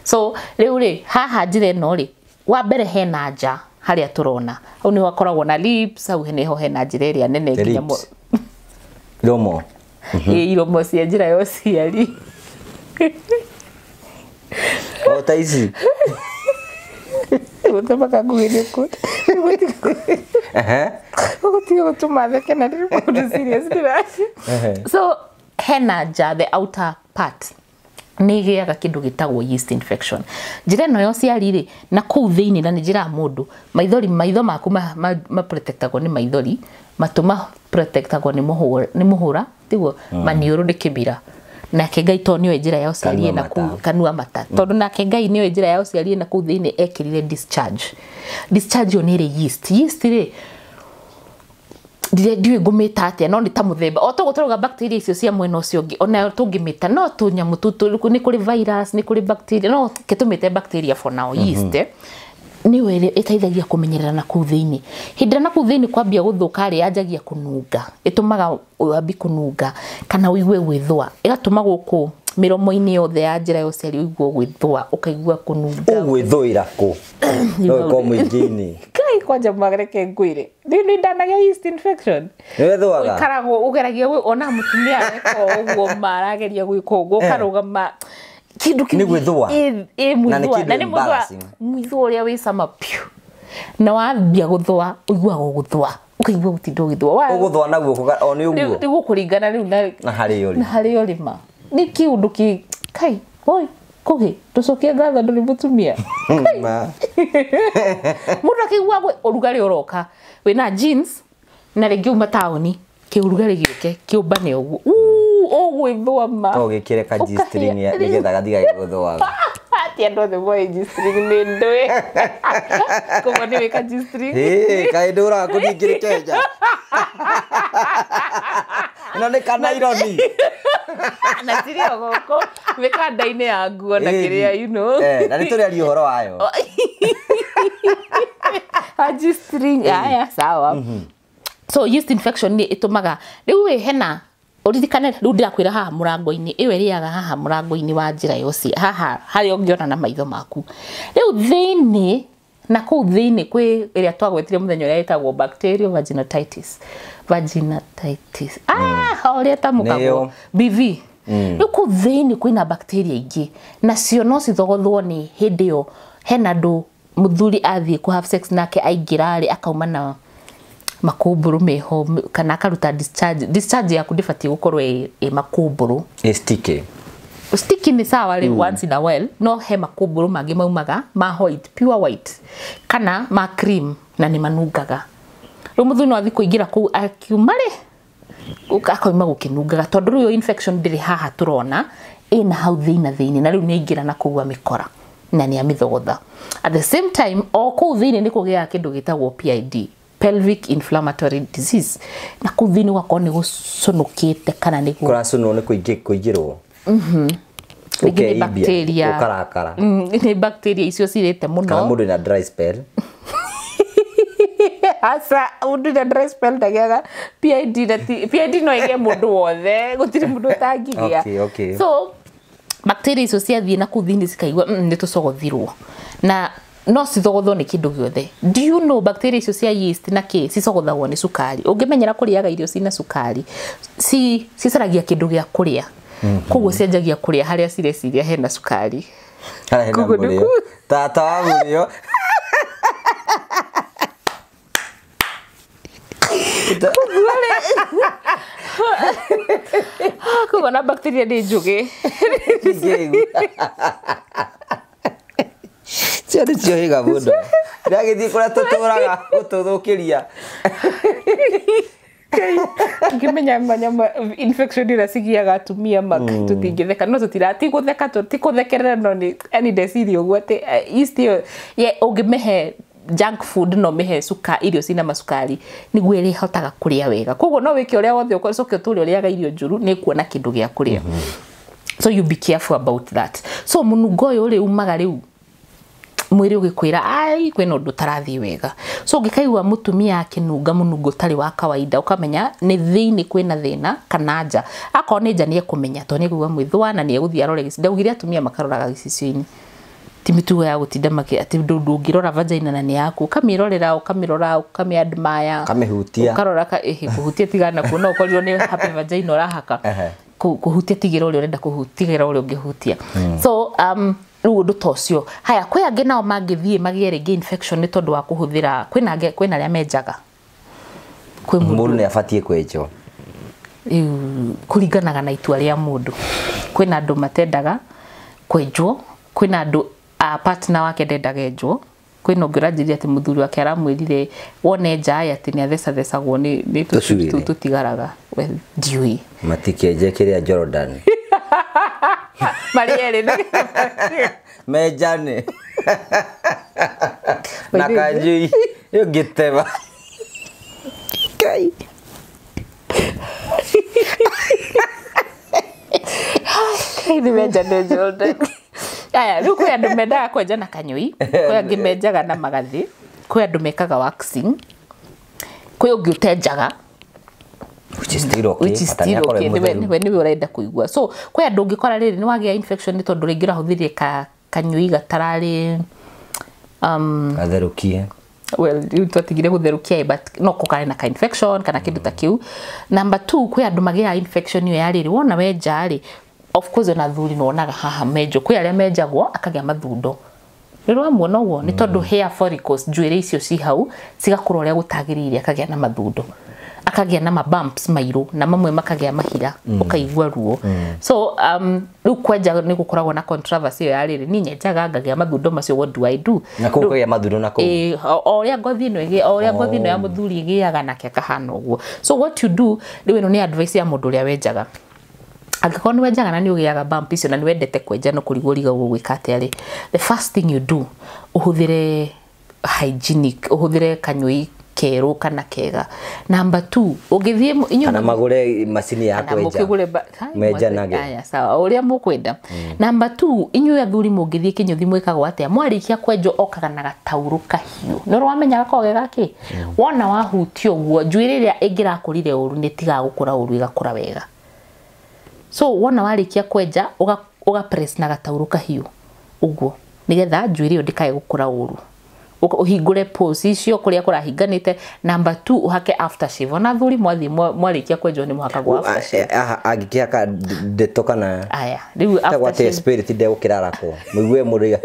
So rĩu rĩ haha njĩra ĩno rĩ, wa mbere hena nja harĩa tũrona, hau nĩho hakoragwo na lips, hau nĩho hena njĩra ĩrĩa nene nginya iromo. Iromo cia njĩra ya ũciari. O ta ici. Gũtũma nguhĩrĩrie kũ. Gũtiga gũtũma theke na ndĩrĩ maũndũ serious ndĩracia. So hena nja, the outer part nĩ ĩgĩaga kĩndũ gĩtagwo yeast infection. Njĩra ĩno ya ũciari rĩ, na kũu thĩinĩ, na nĩ njĩra ya mũndũ, maithori, maitho maku maprotectagwo nĩ maithori, matũ maprotectagwo nĩ mũhũra, tiguo maniũrũ nĩ kĩmira. Nake Ngai tondũ nĩoĩ njĩra ya ũciari ĩna kũu, kanua mata. Tondũ nake Ngai nĩoĩ njĩra ya ũciari ĩna kũu thĩinĩ ekĩrire discharge. Discharge ĩyo nĩ ĩrĩ yeast. Yeast rĩ, ndiũĩ ngũmĩta atĩa, no nĩ ta mũthemba o toguo tũrauga bacteria icio cia mwena ũcio ũngĩ, onayo tũngĩmĩta no tũnyamũ tũtũ, nĩ kũrĩ virus, nĩ kũrĩ bacteria, no tũmĩte bacteria for now, yeast nĩyo ĩrĩa ĩteithagia kũmenyerera na kũu thĩinĩ. Hĩndĩ ĩrĩa na kũu thĩinĩ kwambia gũthũka rĩ, yanjagia kũnunga, ĩtũmaga wambie kũnunga kana ũigue gwĩthũa, ĩgatũma gũkũ mĩromo-inĩ yothe ya njĩra ya ũciari ũigue gwĩthũa, ũkaigua kũnunga. Ũgwĩthũĩra kũ? No ĩkorwo mũingĩ-inĩ. Kai kwanja mareke ngwĩre. Nĩ ndanagĩa yeast infection. Nĩ wĩthũaga? Ũikaragwo ũgeragia ona mũtumia areka ũguo marageria gwĩka ũguo, ũkarũgama kĩndũ kĩu. Nĩ gwĩthũa? Ĩ mwĩthũa. Na nĩ mwĩthũa ũrĩa wĩ cama piũ. Na wambia gũthũa, ũiguaga ũgũthũa. Ũkaigua gũtinda ũgĩthũa. Ũgũthũa na guoko o nĩ ũguo? Nĩ gũkũringana rĩu na harĩa ũrĩ. Na harĩa ũrĩ ma. Nĩ kĩũndũ kĩ kai oi kũgĩ tũcokie ngatho ndũrĩ mũtumia. Mũndũ akĩigua ũrugarĩ ũroka, wĩna jeans na rĩngĩ uma taũni, kĩũrugarĩ gĩũke kĩũmbane ũguo, ũgwĩthũa ma. No ũgĩkĩre ka G-string nĩgetha gatige gũthũaga. Ti andũ othe moĩ G-string nĩ ndũĩ. Koguo nĩ wĩ ka G-string. Ĩĩ, kaĩ ndũraga kũthiĩ ngĩrĩ Kenya. Ĩno nĩ kanaironi. Na tirĩ o gũkũ mĩkanda-inĩ ya nguo na kĩrĩa, you know. Na nĩ tũrĩaria ũhoro wayo. G-string, aya, sawa. So yeast infection nĩ ĩtũmaga rĩu ĩ hena ũririkane rĩu ndĩrakwĩra haha mũrango-inĩ, ĩyo ĩrĩaga haha mũrango-inĩ wa njĩra ya ũciari, haha harĩa ũngĩona na maitho maku. Rĩu thĩinĩ, na kũu thĩinĩ kwĩ ĩrĩa twagwetire mũthenya ũrĩa ĩtagwo bacterial vaginitis. Vaginitis. Ah, ũrĩa ĩtamũkagwo. BV. Rĩu kũu thĩinĩ kwĩna bacteria ingĩ, nacio no cithogothwo nĩ hĩndĩ ĩyo hena andũ mũthuri athiĩ kũ have sex nake aingĩra rĩ, akauma na makũmbũrũ meho kana akaruta discharge. Discharge yaku ndĩbatiĩ gũkorwo ĩ makũmbũrũ. Ĩ sticky. Sticky nĩ sawa rĩ once in a while, no he makũmbũrũ mangĩ maumaga ma white, pure white kana ma cream na nĩ manungaga. Rĩu mũthuri no athiĩ kũingĩra kũu akiuma rĩ, akoima gũkĩnungaga tondũ rĩu infection ndĩrĩ haha tũrona, ĩna hau thĩinĩ na rĩu nĩ aingĩra na kũu amĩkora na nĩ amĩthogotha. At the same time o kũu thĩinĩ nĩ kũgĩaga kĩndũ gĩtagwo PID, pelvic inflammatory disease, na kũu thĩinĩ gũgakorwo nĩ gũcũnũkĩte kana nĩ kũracũnwo nĩ kũingĩrwo. Rĩngĩ nĩ bacteria ũkarakara. Nĩ bacteria icio cirĩte mũno. Kana mũndũ na dry spell. Asa mũndũ na dry spell ndagĩaga PID na PID no ĩgĩe mũndũ wothe, gũtirĩ mũndũ ũtangĩgĩa. Okay, okay. So bacteria icio ciathiĩ na kũu thĩinĩ cikaigua nĩ tũcogothirwo. Na no cithogothwo nĩ kĩndũ gĩothe. Do you know bacteria icio cia yeast na kĩ cicogothagwo nĩ cukari. Ũngĩmenyera kũrĩaga irio cina cukari, cicaragia kĩndũ gĩa kũrĩa. Koguo cianjagia kũrĩa harĩa cireciria hena cukari. Harĩa hena mũrĩo. Tata wa mũrĩo. Koguo na bacteria nĩ njũgĩ. Cio nĩ ciohĩga mũno. Ndagĩthiĩ kũrĩa tũtũraga gũtũthũkĩria. Ngĩmenya manyama infection ĩrĩa cigiaga atumia tũtingĩtheka, no ti gũtheka, ti kũthekerera, no nĩ yani ndeciria ũguo atĩ yeast ĩyo ũngĩmĩhe junk food no mĩhe irio cina macukari nĩguo ĩrĩhotaga kũrĩa wega. Koguo no wĩke ũrĩa wothe ũcoke ũtũre ũrĩaga irio njũru nĩ kuona kĩndũ gĩa kũrĩa. So you be careful about that. So mũnungo ũyũ rĩ umaga rĩu mwĩrĩ ũgĩkwĩra ai kwĩna ũndũ ũtarathiĩ wega. So ũngĩkaigua mũtumia akĩnunga mũnungo ũtarĩ wa kawaida ũkamenya nĩ thĩinĩ kwĩna thĩna kana nja. Akorwo nĩ nja nĩ ekũmenya tondũ nĩ ekũigua mwĩthũa na nĩ egũthiĩ arore gĩcicio. Ndaugire atumia makaroraga gĩcicio-inĩ. Ti mĩtugo ya gũtinda atĩ ndũngĩrora vagina na nĩ yaku, ũkamĩrorera, ũkamĩrora, ũkamĩ-admire, ũkamĩhutia, ũkarora kũhutia tigana kuo no ũkorirwo nĩ happy vagina ũrahaka. Kũhutia tigĩra ũrĩa ũrenda kũhutia, ũrĩa ũngĩhutia. So rĩu ũndũ ta ũcio. Haya, kwĩ angĩ nao mangĩthiĩ magĩe rĩngĩ infection nĩ tondũ wa kũhũthĩra, kwĩna arĩa menjaga. Kwĩ mũndũ nĩ abatiĩ kwenjwo. Rĩu kũringanaga na itua rĩa mũndũ. Kwĩna andũ matendaga kwenjwo, kwĩna andũ a partner wake ndendaga enjwo. Kwĩna ũngĩ ũranjĩrire atĩ mũthuri wake aramwĩrire wone nja atĩ nĩ athecathecagwo nĩ tũcuĩrĩ tũtigaraga. Well, ndiũĩ. Matikenje kĩrĩa Jordan. Marĩ erĩ. Menjane. Na kanjui ũngĩtema. Ngai. Nĩ menjane Jordan. Aya, rĩu kwĩ andũ mendaga kwenja na kanyũi, kwĩ angĩ menjaga na magathĩ, kwĩ andũ mekaga waxing, kwĩ ũngĩ ũtenjaga. Which is still okay. Which is still okay. Nĩwe ũrenda kũigua. So kwĩ andũ ũngĩkora rĩrĩ nĩ wagĩa infection nĩ tondũ rĩngĩ ũrahũthĩrire kanyũi gatararĩ gatherũkie. Well, rĩu twatigire gũtherũkia but no kũkarĩ na ka infection kana kĩndũ ta kĩu. Number 2, kwĩ andũ magĩaga infection ĩyo ya rĩrĩ wona wenja rĩ, of course ona athuri nĩwonaga haha menjwo. Kwĩ arĩa menjagwo akagĩa mathundo. Rĩrĩa wamuona ũguo nĩ tondũ hair follicles njuĩrĩ icio ci hau cigakũra ũrĩa gũtagĩrĩire akagĩa na mathundo. Akagĩa na mabumps mairũ na mamwe makagĩa mahira ũkaigua ruo. So rĩu kwenja nĩ gũkoragwo na controversy ĩyo ya rĩrĩ niĩ nyenjaga ngagĩa mathundo macio, what do I do? Na kũu kũgĩa mathundo na kũu. O ũrĩa ngothi ĩno ĩgĩ, o ũrĩa ngothi ĩno ya mũthuri ĩgĩaga nake akahana ũguo. So what you do, rĩu ĩno nĩ advice ya mũndũ ũrĩa wenjaga. Angĩkorwo nĩ wenjaga na nĩ ũgĩaga bump icio na nĩ wendete kwenja no kũrigwo ũrigagwo gwĩka atĩa rĩ, the first thing you do ũhũthĩre hygienic, ũhũthĩre kanyũi kerũ kana kega. Number 2, ũngĩthiĩ inyuĩ kana magũre macini ya kwenja. Menjanage. Aya, sawa, ũrĩa mũkwenda. Number 2, inyuĩ athuri mũngĩthiĩ kĩnyũthi mwĩkagwo atĩa? Mwarĩkia kwenjwo okaga na gataurũ kahiũ. Nĩ ũramenya gakoragwo ge gakĩ? Wona wahutia ũguo, njuĩrĩ ĩrĩa ĩngĩrakũrire ũru nĩ ĩtigaga gũkũra ũru ĩgakũra wega. So wona warĩkia kwenja uga press na gataurũ kahiũ ũguo nĩgetha njuĩrĩ ĩyo ndĩkae gũkũra ũru. Ũhingũre pores icio kũrĩa kũrahinganĩte. Number 2, ũhake aftershave. Ona athuri mwathiĩ mwarĩkia kwenjwo nĩ mũhakagwo aftershave. Angĩkĩhaka ndeto kana aya rĩu aftershave spirit ndegũkĩrarakwo mũigue mũndũ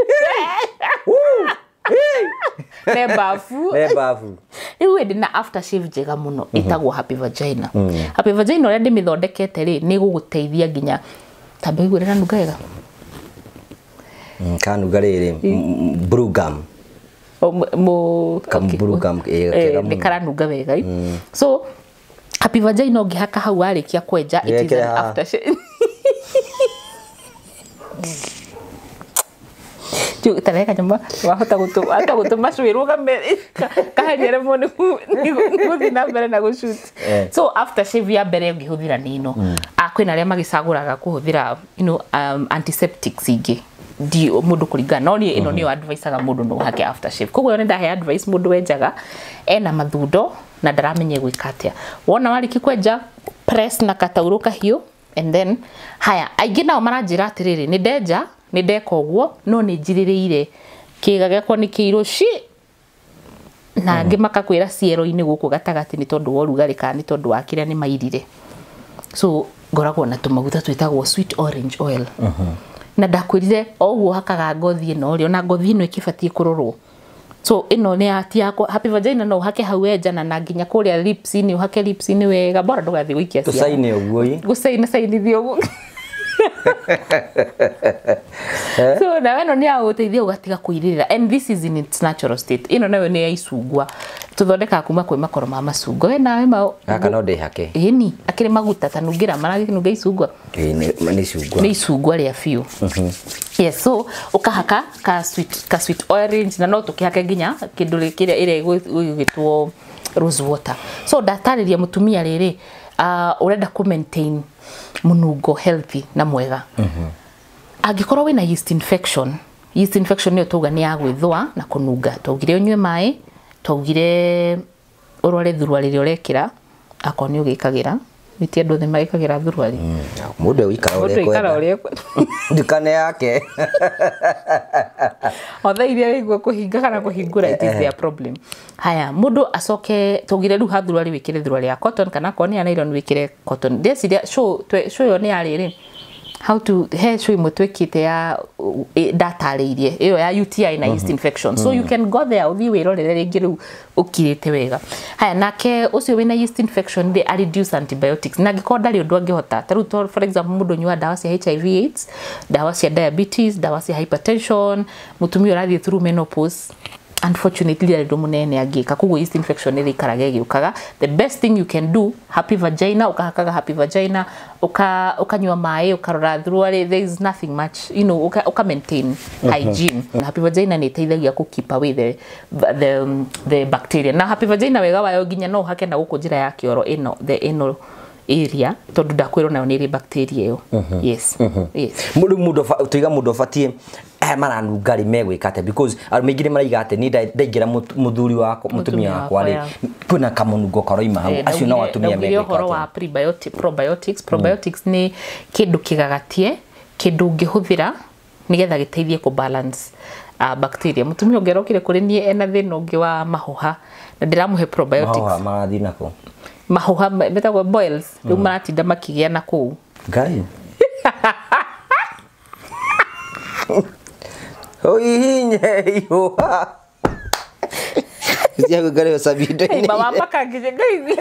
ne bafu. Ne bafu. Rĩu ĩndĩ na aftershave njega mũno ĩtagwo Happy Vagina. Happy Vagina ũrĩa ndĩmĩthondekete rĩ nĩ gũgũteithia nginya tamba igũrĩ na nunga wega. Kanunga rĩrĩ blue gum. Nĩ karanunga wega. So Happy Vagina ũngĩhaka hau warĩkia kwenja, it is an aftershave. Tareka nyama wahota hata gũtũma cũĩ rũgame kaherie remwo nĩ gũthiĩ na mbere na gũshoot. So aftershave ya mbere ũngĩhũthĩra nĩ ĩno. kwĩna arĩa magĩcagũraga kũhũthĩra antiseptics ingĩ ndi mũndũ kũringana no niĩ ĩno nĩyo adviceaga mũndũ no ũhake aftershave. Koguo nĩ ndahe advice mũndũ wenjaga ena mathundo na ndaramenya gwĩka atĩa. Wona warĩkia kwenja press na kataurũ kahiũ and then haya aingĩ nao maranjĩra atĩrĩrĩ nĩ ndenja nĩ ndeka ũguo no nĩ njirĩrĩire kĩga gĩakwa nĩ kĩirũ ci na angĩ makakwĩra ciero-inĩ gũkũ gatagatĩ nĩ tondũ wa ũrugarĩ kana nĩ tondũ wa kĩrĩa nĩ mairire. So ngoragwo na tũmaguta twĩtagwo sweet orange oil. Na ndakwĩrire o ũguo hakaga ngothi ĩno rĩ ona ngothi ĩno ĩkĩbatiĩ kũrorwo. So ĩno nĩ ya ti yakwa happy vagina no ũhake hau wenja na nginya kũrĩa lips-inĩ ũhake lips-inĩ wega bora ndũgathiĩ gũikia ciara. Tũcaine ũguo ĩ. Gũcaina cainithia ũguo. So na weno nĩ ya gũteithia ũgatiga kũirĩrĩra and this is in its natural state. Ĩno nayo nĩ ya icungwa tũthondekaga kuma kwĩ makoro ma macungwa. We nawe ma Gaka no ndĩhake. Ĩni akĩrĩ maguta ta nungĩra maragĩnunga icungwa. Ĩĩ nĩ icungwa. Nĩ icungwa rĩa biũ. Yes, so ukahaka ka sweet orange na no tukihake nginya kindu kiria ire igwitwo rose water. So ndatarĩria mutumia rĩrĩ urenda ku maintain munungo healthy na mwega. Angĩkorwo wĩna yeast infection, yeast infection nĩyo tauga nĩ ya gwĩthũa na kũnunga. Twaugire ũnyue maĩ, twaugire ũrore thuruarĩ rĩrĩa ũrekĩra, akorwo nĩ ũgĩkagĩra nĩ ti andũ othe magĩkagĩra thuruarĩ. Mũndũ egũikara Mũndũ aikara ũrĩa ekwenda. Ndukane yake. Othe iria raigua kũhinga kana kũhingũra it is their problem. Haya, mũndũ acoke twaugire rĩu ha thuruarĩ wĩkĩre thuruarĩ ya cotton kana akorwo nĩ ya nylon wĩkĩre cotton. Ndĩreciria show ĩyo nĩ ya rĩrĩ how to he show imwe twĩkĩte ya ndatarĩirie ĩyo ya UTI na yeast infection. So you can go there ũthiĩ wĩrorere rĩngĩ rĩu ũkirĩte wega. Haya, nake ũcio wĩna yeast infection they reduce antibiotics na angĩkorwo ndarĩ ũndũ angĩhota ta rĩu for example mũndũ ũnyuaga ndawa cia HIV AIDS, ndawa cia diabetes, ndawa cia hypertension, mũtumia ũrathiĩ through menopause unfortunately ndarĩ ũndũ mũnene angĩka koguo yeast infection nĩ ĩikaraga ĩgĩũkaga. The best thing you can do, happy vagina, ukahakaga happy vagina, ukanyua maĩ, ukarora thuruarĩ, there is nothing much, uka maintain hygiene. Happy vagina nĩ ĩteithagia kũ keep away the bacteria. Na happy vagina wega wayo nginya no ũhake na gũkũ njĩra ya kĩoro ĩno the ĩno area tondũ ndakwĩrwo nayo nĩ ĩrĩ bacteria ĩyo. Yes. Yes. Mũndũ tuiga mũndũ ũbatiĩ aya maranunga rĩ megwĩka atĩa because arũme aingĩ nĩ maraiga atĩ niĩ ndaingĩra mũthuri wakwa mũtumia wakwa rĩ kwĩna kamũnungo karoima hau acio no atumia megwĩka ũhoro wa prebiotic probiotics. Probiotics nĩ kĩndũ kĩgagatie kĩndũ ũngĩhũthĩra nĩgetha gĩteithie kũ balance bacteria. Mũtumia ũngĩ arokire kũrĩ niĩ ena thĩna ũngĩ wa mahũha na ndĩramũhe probiotics. Mahũha marathiĩ nakũ? Mahũha metagwo boils rĩu maratinda makĩgĩa na kũu. Ngai. Oihinye ihũha. Cia gũkarĩo sabinda-inĩ. Mama makangĩje ngai.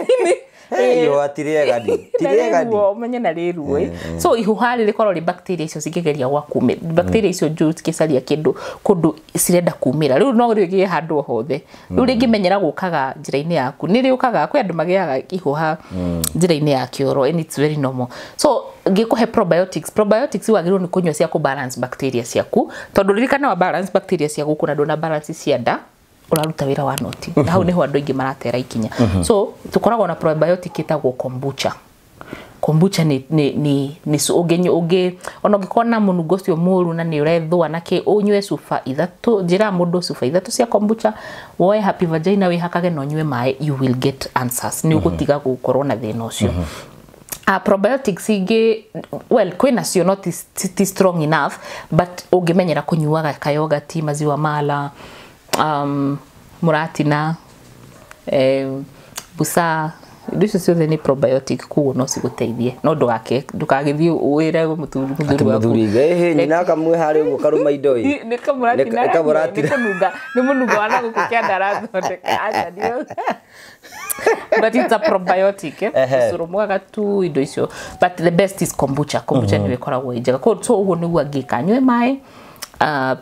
Ihũha ti rĩega ndi. Ti rĩega ndi. Ũmenye na rĩruo. So ihũha rĩ rĩkorwo rĩ bacteria icio cingĩgeria gwa kumĩra. Bacteria icio njũru cikĩcaria kĩndũ kũndũ cirenda kumĩra. Rĩu no rĩgĩe handũ o hothe. Rĩu rĩngĩmenyera gũkaga njĩra-inĩ yaku. Nĩ rĩũkaga kwĩ andũ magĩaga ihũha njĩra-inĩ ya kĩoro and it's very normal. So ngĩkũhe probiotics, probiotics wagĩrĩirwo nĩ kũnyua cia kũ balance bacteria ciaku tondũ ririkana wa balance bacteria ciaku kuna ndũna balance cia nda ũraruta wĩra wa noti. Na hau nĩho andũ aingĩ maratera ikinya. So tũkoragwo na probiotic ĩtagwo kombucha. Kombucha nĩ ũngĩ ona ũngĩkorwo na mũnungo ũcio mũru na nĩ ũrethũa na kĩ ũnyue cuba ithatũ njĩra mũndũ cuba ithatũ cia kombucha woe happy vagina wĩhakage na ũnyue maĩ you will get answers. Nĩ ũgũtiga gũkorwo na thĩna ũcio. Probiotics ingĩ well kwĩna cio not ti strong enough but ũngĩmenyera kũnyuaga kayogati, maziwa mala, mũratina, busaa, indo icio ciothe nĩ probiotic koguo no cigũteithie no ndũgagĩthiĩ wĩre mũthuri waku ĩhĩ nyina akamwe harĩa ũguo karũma indo ĩ nĩ kamũratina nĩ mũnungo wa na gũkũ kĩanda arathondeka aca ndio but it's a probiotic ũcũrũ mwega tu indo icio but the best is kombucha. Kombucha nĩyo ĩkoragwo ĩ njega. So ũguo nĩguo angĩka anyue maĩ,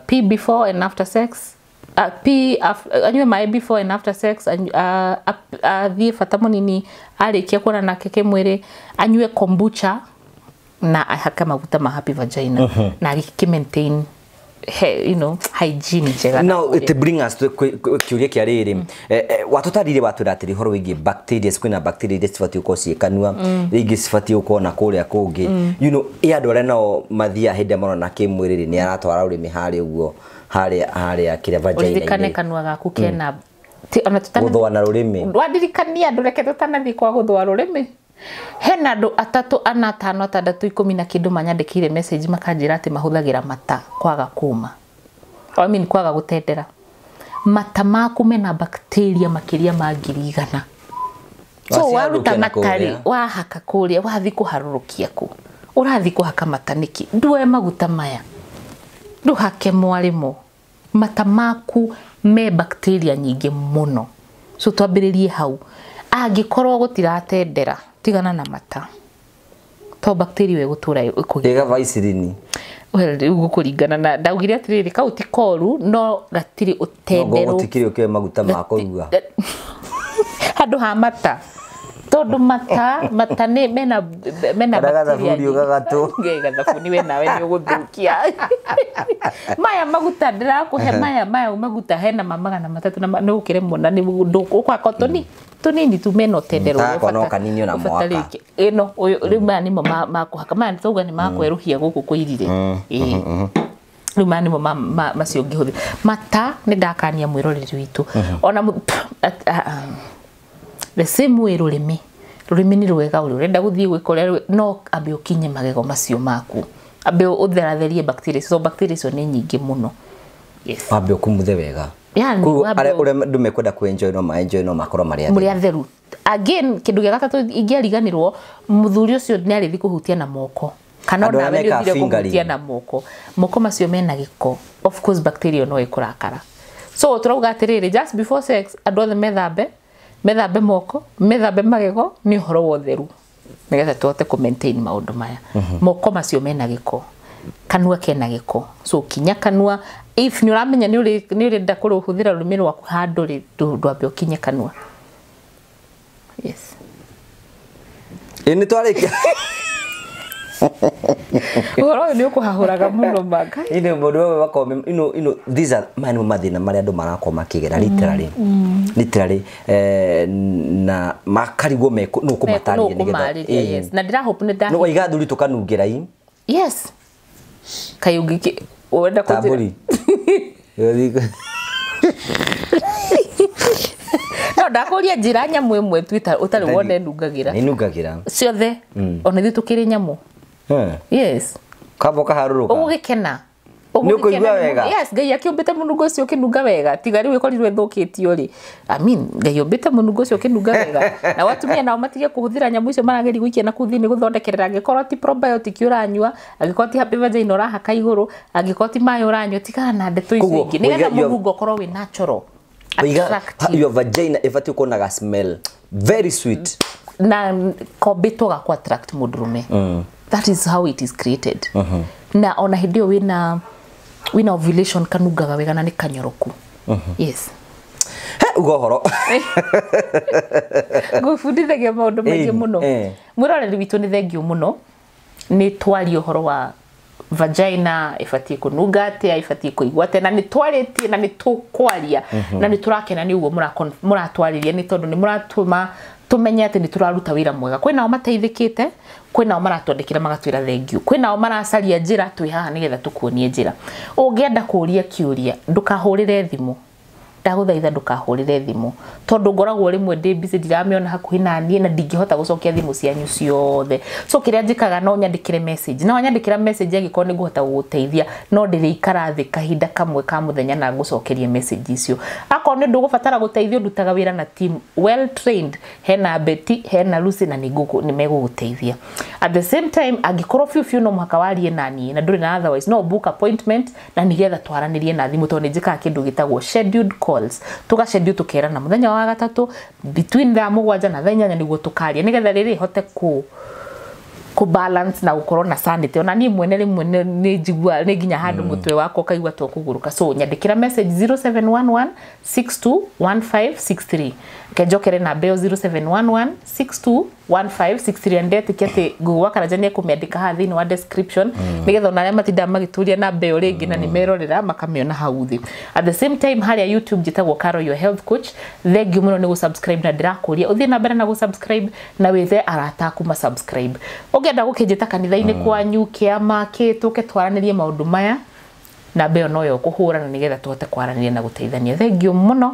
pee before and after sex, anyue maĩ before and after sex, athiĩ bata mũnini arĩkia kuona nake kĩmwĩrĩ anyue kombucha na ahake maguta ma happy vagina na agĩkĩ maintain he, you know, hygiene njega. Now it bring us to kĩũria kĩa rĩrĩ, watũtarire watwĩra atĩrĩ ũhoro wĩgiĩ bacteria, kwĩna bacteria iria cibatiĩ gũkorwo ciĩ kanua, rĩngĩ cibatiĩ gũkorwo na kũrĩa kũngĩ, you know, ĩ andũ arĩa nao mathiaga hĩndĩ ĩrĩa marona kĩmwĩrĩ rĩ, nĩ aratwara ũrĩmi harĩa ũguo harĩa kĩrĩa Ũririkane vagina-inĩ kanua gaku kena ona tutana gũthũa na rũrĩmĩ. Wandirikania ndũreke tũtanathiĩ kwa gũthũa rũrĩmĩ. Hena andũ atatũ, ana, atano, atandatũ, 10 na kĩndũ manyandĩkĩire message makanjĩra atĩ mahũthagĩra mata kwaga kũma, I mean kwaga gũtendera. Mata maku mena bacteria makĩria ma 100,000. So waruta Waciharũrũkia na mata rĩ, kũrĩa. wahaka kũrĩa, wathiĩ kũharũrũkia kũ? Ũrathiĩ kũhaka mata nĩkĩ? Nduoe maguta maya, ndũhake mwarĩmo. Mata maku me bacteria nyingĩ mũno. So twambĩrĩrie hau. Angĩkorwo gũtiratendera, tigana na mata, to bacteria ĩgũtũra ĩkũgĩa. Ĩga vaisirini. Well, rĩu gũkũringana na ndaugire atĩrĩrĩ, kau ti koru no gatirĩ ũtenderũ. Gũtikĩrĩ ũkĩoe maguta ma kũruga. Handũ ha mata, tondũ mata nĩ mena Kana bacteria gathabuni nyingĩ. ũgagatũ. Nge gathabuni we nawe nĩ ũgũthũkia. Maya maguta ndĩrakũhe, maya maguta hena ma 300 na nĩ ũkĩremwo na nĩ ũkwaka tũnini tu mena ũtenderũ ũrĩa Takwa no kanini ona mwaka. ũbatarĩke. Ĩno ũyũ rĩu maya nĩmo ma kũhaka, maya tauga nĩ makwerũhia gũkũ kũirire. Ĩĩ. Rĩu maya nĩmo macio ũngĩhũthĩra. Mata nĩ ndakania mwĩroreri witũ ona the same way rũrĩmĩ, rũrĩmĩ nĩ rwega, ũrĩa ũrenda gũthiĩ gwĩka ũrĩa no ambe ũkinye magego macio maku, ambe ũtheratherie bacteria, so bacteria icio nĩ nyingĩ mũno. Yes. Wambe ũkumuthe wega. Yani, Koguo wambe arĩa ũrĩa andũ mekwenda kũ-enjoy no ma-enjoy, no makorwo marĩ mũrĩ atheru. Atheru. Again, kĩndũ gĩa gatatũ ingĩariganĩrwo, mũthuri ũcio nĩ arĩthi kũhutia na moko, kana Andũ arĩa onawe nĩ mekaga ũthire kũhutia fingering. na moko, moko macio mena gĩko, of course bacteria no ĩkũrakara. So tũrauga atĩrĩrĩ, just before sex andũ othe methambe moko, methambe magego, nĩ ũhoro wa ũtheru nĩgetha tũhote kũ maintain maũndũ maya. Moko macio mena gĩko, kanua kena gĩko, so kinya kanua. If nĩ ũramenya nĩ ũrenda kũhũthĩra rũrĩmĩ rwaku handũ rĩ, ndwambe ũkinye kanua. Yes. Ĩ nĩ twarĩkia. Ũhoro ũyũ nĩ ũkũhahũraga mũno manga. Ino mũndũ ũmwe makorwo ino these are maya nĩmo mathĩna marĩa andũ marakorwo makĩgera literally, na makarigwo nũ kũmatarĩria nĩgetha Nĩgetha. Yes, na ndĩra hope nĩ nda no waiga athuri tũkanungĩra i Yes, kaĩ ũngĩkĩ wenda ta kũnjĩra mbũri. No ndakũria njĩra nyamũ ĩmwe tu ũtarĩ wona ĩnungagĩra. Nĩ nungagĩra. Ciothe, ona ithuĩ tũkĩrĩ nyamũ. Yes. Kamba ũkaharũrũka. Ũgũgĩkena. Nĩ ũkũigua wega? Yes, Ngai akĩũmbĩte mũnungo ũcio ũkĩnunga wega, tiga rĩu ĩkorirwo ĩthũkĩtio rĩ. I mean, Ngai ũmbĩte mũnungo ũcio ũkĩnunga wega. Na atumia nao matige kũhũthĩra nyamũ icio marageria gũikia na kũu thĩinĩ gũthondekerera, angĩkorwo ti probiotic ũranyua, angĩkorwo ti happy vagina ũrahaka igũrũ, angĩkorwo ti maĩ ũranyua, tigana na ndeto icio Koguo, ingĩ nĩgetha mũnungo ũkorwo wĩ natural, Waiga attractive. your vagina ĩbatiĩ gũkorwo na ga smell very sweet. Na kombĩtwo ga ku attract mũndũrũme. That is how it is created. Na ona hĩndĩ ĩyo wĩna ovulation kanungaga wega na nĩ kanyoroku. Yes. He uga ũhoro. Ngũbundithagia maũndũ maingĩ mũno. Mwĩroreri witũ, nĩ thengiũ mũno nĩ twaria ũhoro wa vagina ĩbatiĩ kũnunga atĩa, ĩbatiĩ kũigua atĩa, na nĩ twarĩtie na nĩ tũkwaria na nĩ tũrakena nĩ ũguo mũratwarĩria, nĩ tondũ nĩ mũratũma tũmenye atĩ nĩ tũraruta wĩra mwega. Kwĩ nao mateithĩkĩte, kwĩ nao maratwandĩkĩra magatwĩra thengiũ, kwĩ nao maracaria njĩra. Twĩ haha nĩgetha tũkuonie njĩra. Ũngĩenda kũũria kĩũria, ndũkahũrĩre thimũ, ndagũthaitha, ndũkahũrĩre thimũ, tondũ ngoragwo rĩmwe ndĩ busy, ndiramĩona hakuhĩ na niĩ na ndingĩhota gũcokia thimũ cianyu ciothe. So kĩrĩa njĩkaga, no nyandĩkĩre message, na wanyandĩkĩra message, angĩkorwo nĩ ngũhota gũgũteithia, no ndĩrĩikara thĩ kahinda kamwe ka mũthenya na ngũcokerie message icio. Akorwo nĩ ũndũ ũgũbatara gũteithio, ndutaga wĩra na team well trained, hena Betty, hena Lucy, na nĩ megũgũteithia. At the same time, angĩkorwo biũ biũ no mũhaka warie na niĩ na ndũrĩ na otherwise, no book appointment na nĩgetha twaranĩrie na thimũ, tondũ nĩ njĩkaga kĩndũ gĩtagwo scheduled calls. Tũga schedule, tũkerana mũthenya wa gatatũ between thaa 7 na thaa 8 nĩguo tũkaria, nĩgetha rĩrĩ hote kũ balance na gũkorwo na sanity. Ona niĩ mwene rĩmwe nĩ njigua nĩ nginya handũ mũtwe wakwa ũkaigua to kũgũrũka. So nyandĩkĩra message 0711 621563. Reke njokere namba ĩyo, 0711 62 1563. Ndetĩkia atĩ Google wa Karanja nĩ ekũmĩandĩka haha thĩinĩ wa description nĩgetha ona arĩa matindaga magĩtũria namba ĩyo rĩngĩ na nĩ merorera makamĩona hau thĩ. At the same time harĩa YouTube njĩtagwo Caro your health coach. Thank you mũno nĩ gũ-subscribe na ndĩrakũria ũthiĩ na mbere na gũ-subscribe na wĩthe arata aku ma subscribe. Ũngĩenda gũkĩnjĩta kanitha-inĩ kwanyu kĩama kĩ tũke twaranĩrie maũndũ maya, namba ĩyo noyo ũkũhũra na nĩgetha tũhote kwaranĩria na gũteithania. Thank you mũno,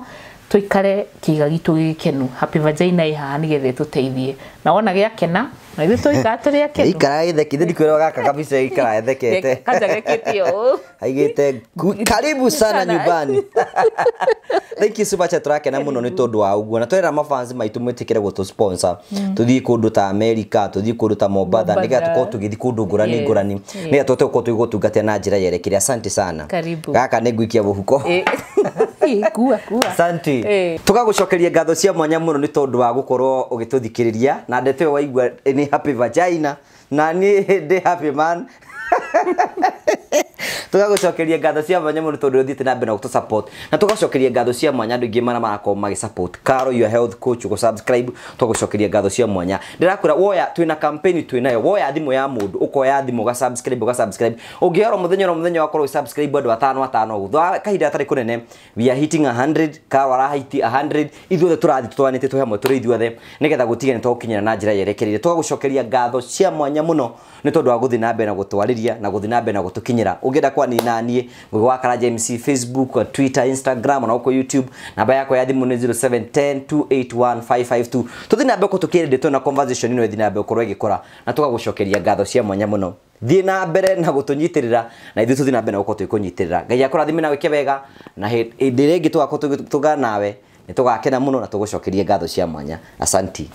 tuikare kĩga gitũ gĩkenu. Happy Vagina ĩ haha nĩgetha ĩtũteithie, na wona gĩakena na ithuĩ tũikara tũrĩ akenu. Ikara ithekete, ndikwĩra gaka kabisa ikara ithekete. Kanja gekĩte ũũ. Aigĩte karibu sana nyumbani. Thank you so much, turakena muno nĩ tondũ wa ũguo, na twera mafans maitũ mwĩtĩkĩre gũtũ sponsor tũthiĩ kũndũ ta America, tũthiĩ kũndũ ta Mombatha, nĩgetha tũkorwo tũgĩthiĩ kũndũ ngũrani ngũrani, nĩgetha tũhote gũkorwo tũgĩgũtungatĩra na njĩra yerekire. Asante sana. Karibu. Gaka nĩ ngũikia mũhuko. Kua kua. Asante. Tũgagũcokeria ngatho cia mwanya mũno nĩ tondũ wa gũkorwo ũgĩtũthikĩrĩria, na ndeto ĩyo waigua nĩ Happy Vagina na niĩ ndĩ happy man. Tũgagũcokeria ngatho cia mwanya mũno tondũ ũthiĩte na mbere na gũtũ support, na tũgacokeria ngatho cia mwanya andũ aingĩ marĩa marakorwo magĩ support Caro your health coach gũ subscribe. Tũgũcokeria ngatho cia mwanya. Ndĩrakwĩra woya, twĩna campaign twĩnayo, woya thimũ ya mũndũ, ũkoya thimũ ũga subscribe, ũga subscribe, ũngĩhora mũthenya o mũthenya wakorwo ũgĩ subscribe andũ atano atano ũguo, thutha wa kahinda gatarĩ kũnene we are hitting 100. Caro arahiti 100, ithuothe tũrathiĩ tũtwaranĩte twĩ hamwe tũrĩ ithuothe nĩgetha gũtige nĩ tũgũkinyĩra na njĩra yerekereire. Tũgagũcokeria ngatho cia mwanya mũno nĩ tondũ wa gũthiĩ na mbere na gũtwarĩria na gũthiĩ na mbere na gũtũkinyĩra. Ũngĩenda kwaria na niĩ, Ngugi wa Karanja MC, Facebook, Twitter, Instagram na gũkũ YouTube, namba yakwa ya thimũ nĩ 0710 281 552. Tũthiĩ na mbere tũkĩrĩndĩ na conversation ĩno ĩthiĩ na mbere gũkorwo ĩgĩkũra, na tũgagũcokeria ngatho cia mwanya mũno. Thiĩ na mbere na gũtũnyitĩrĩra, na ithuĩ tũthiĩ na mbere na gũkorwo tũgĩkũnyitĩrĩra. Ngai akũrathime na wĩke wega, na hĩndĩ ĩrĩa ĩngĩ tũgakorwo tũgana nawe nĩ tũgakena mũno na tũgũcokerie ngatho cia mwanya. Asanti.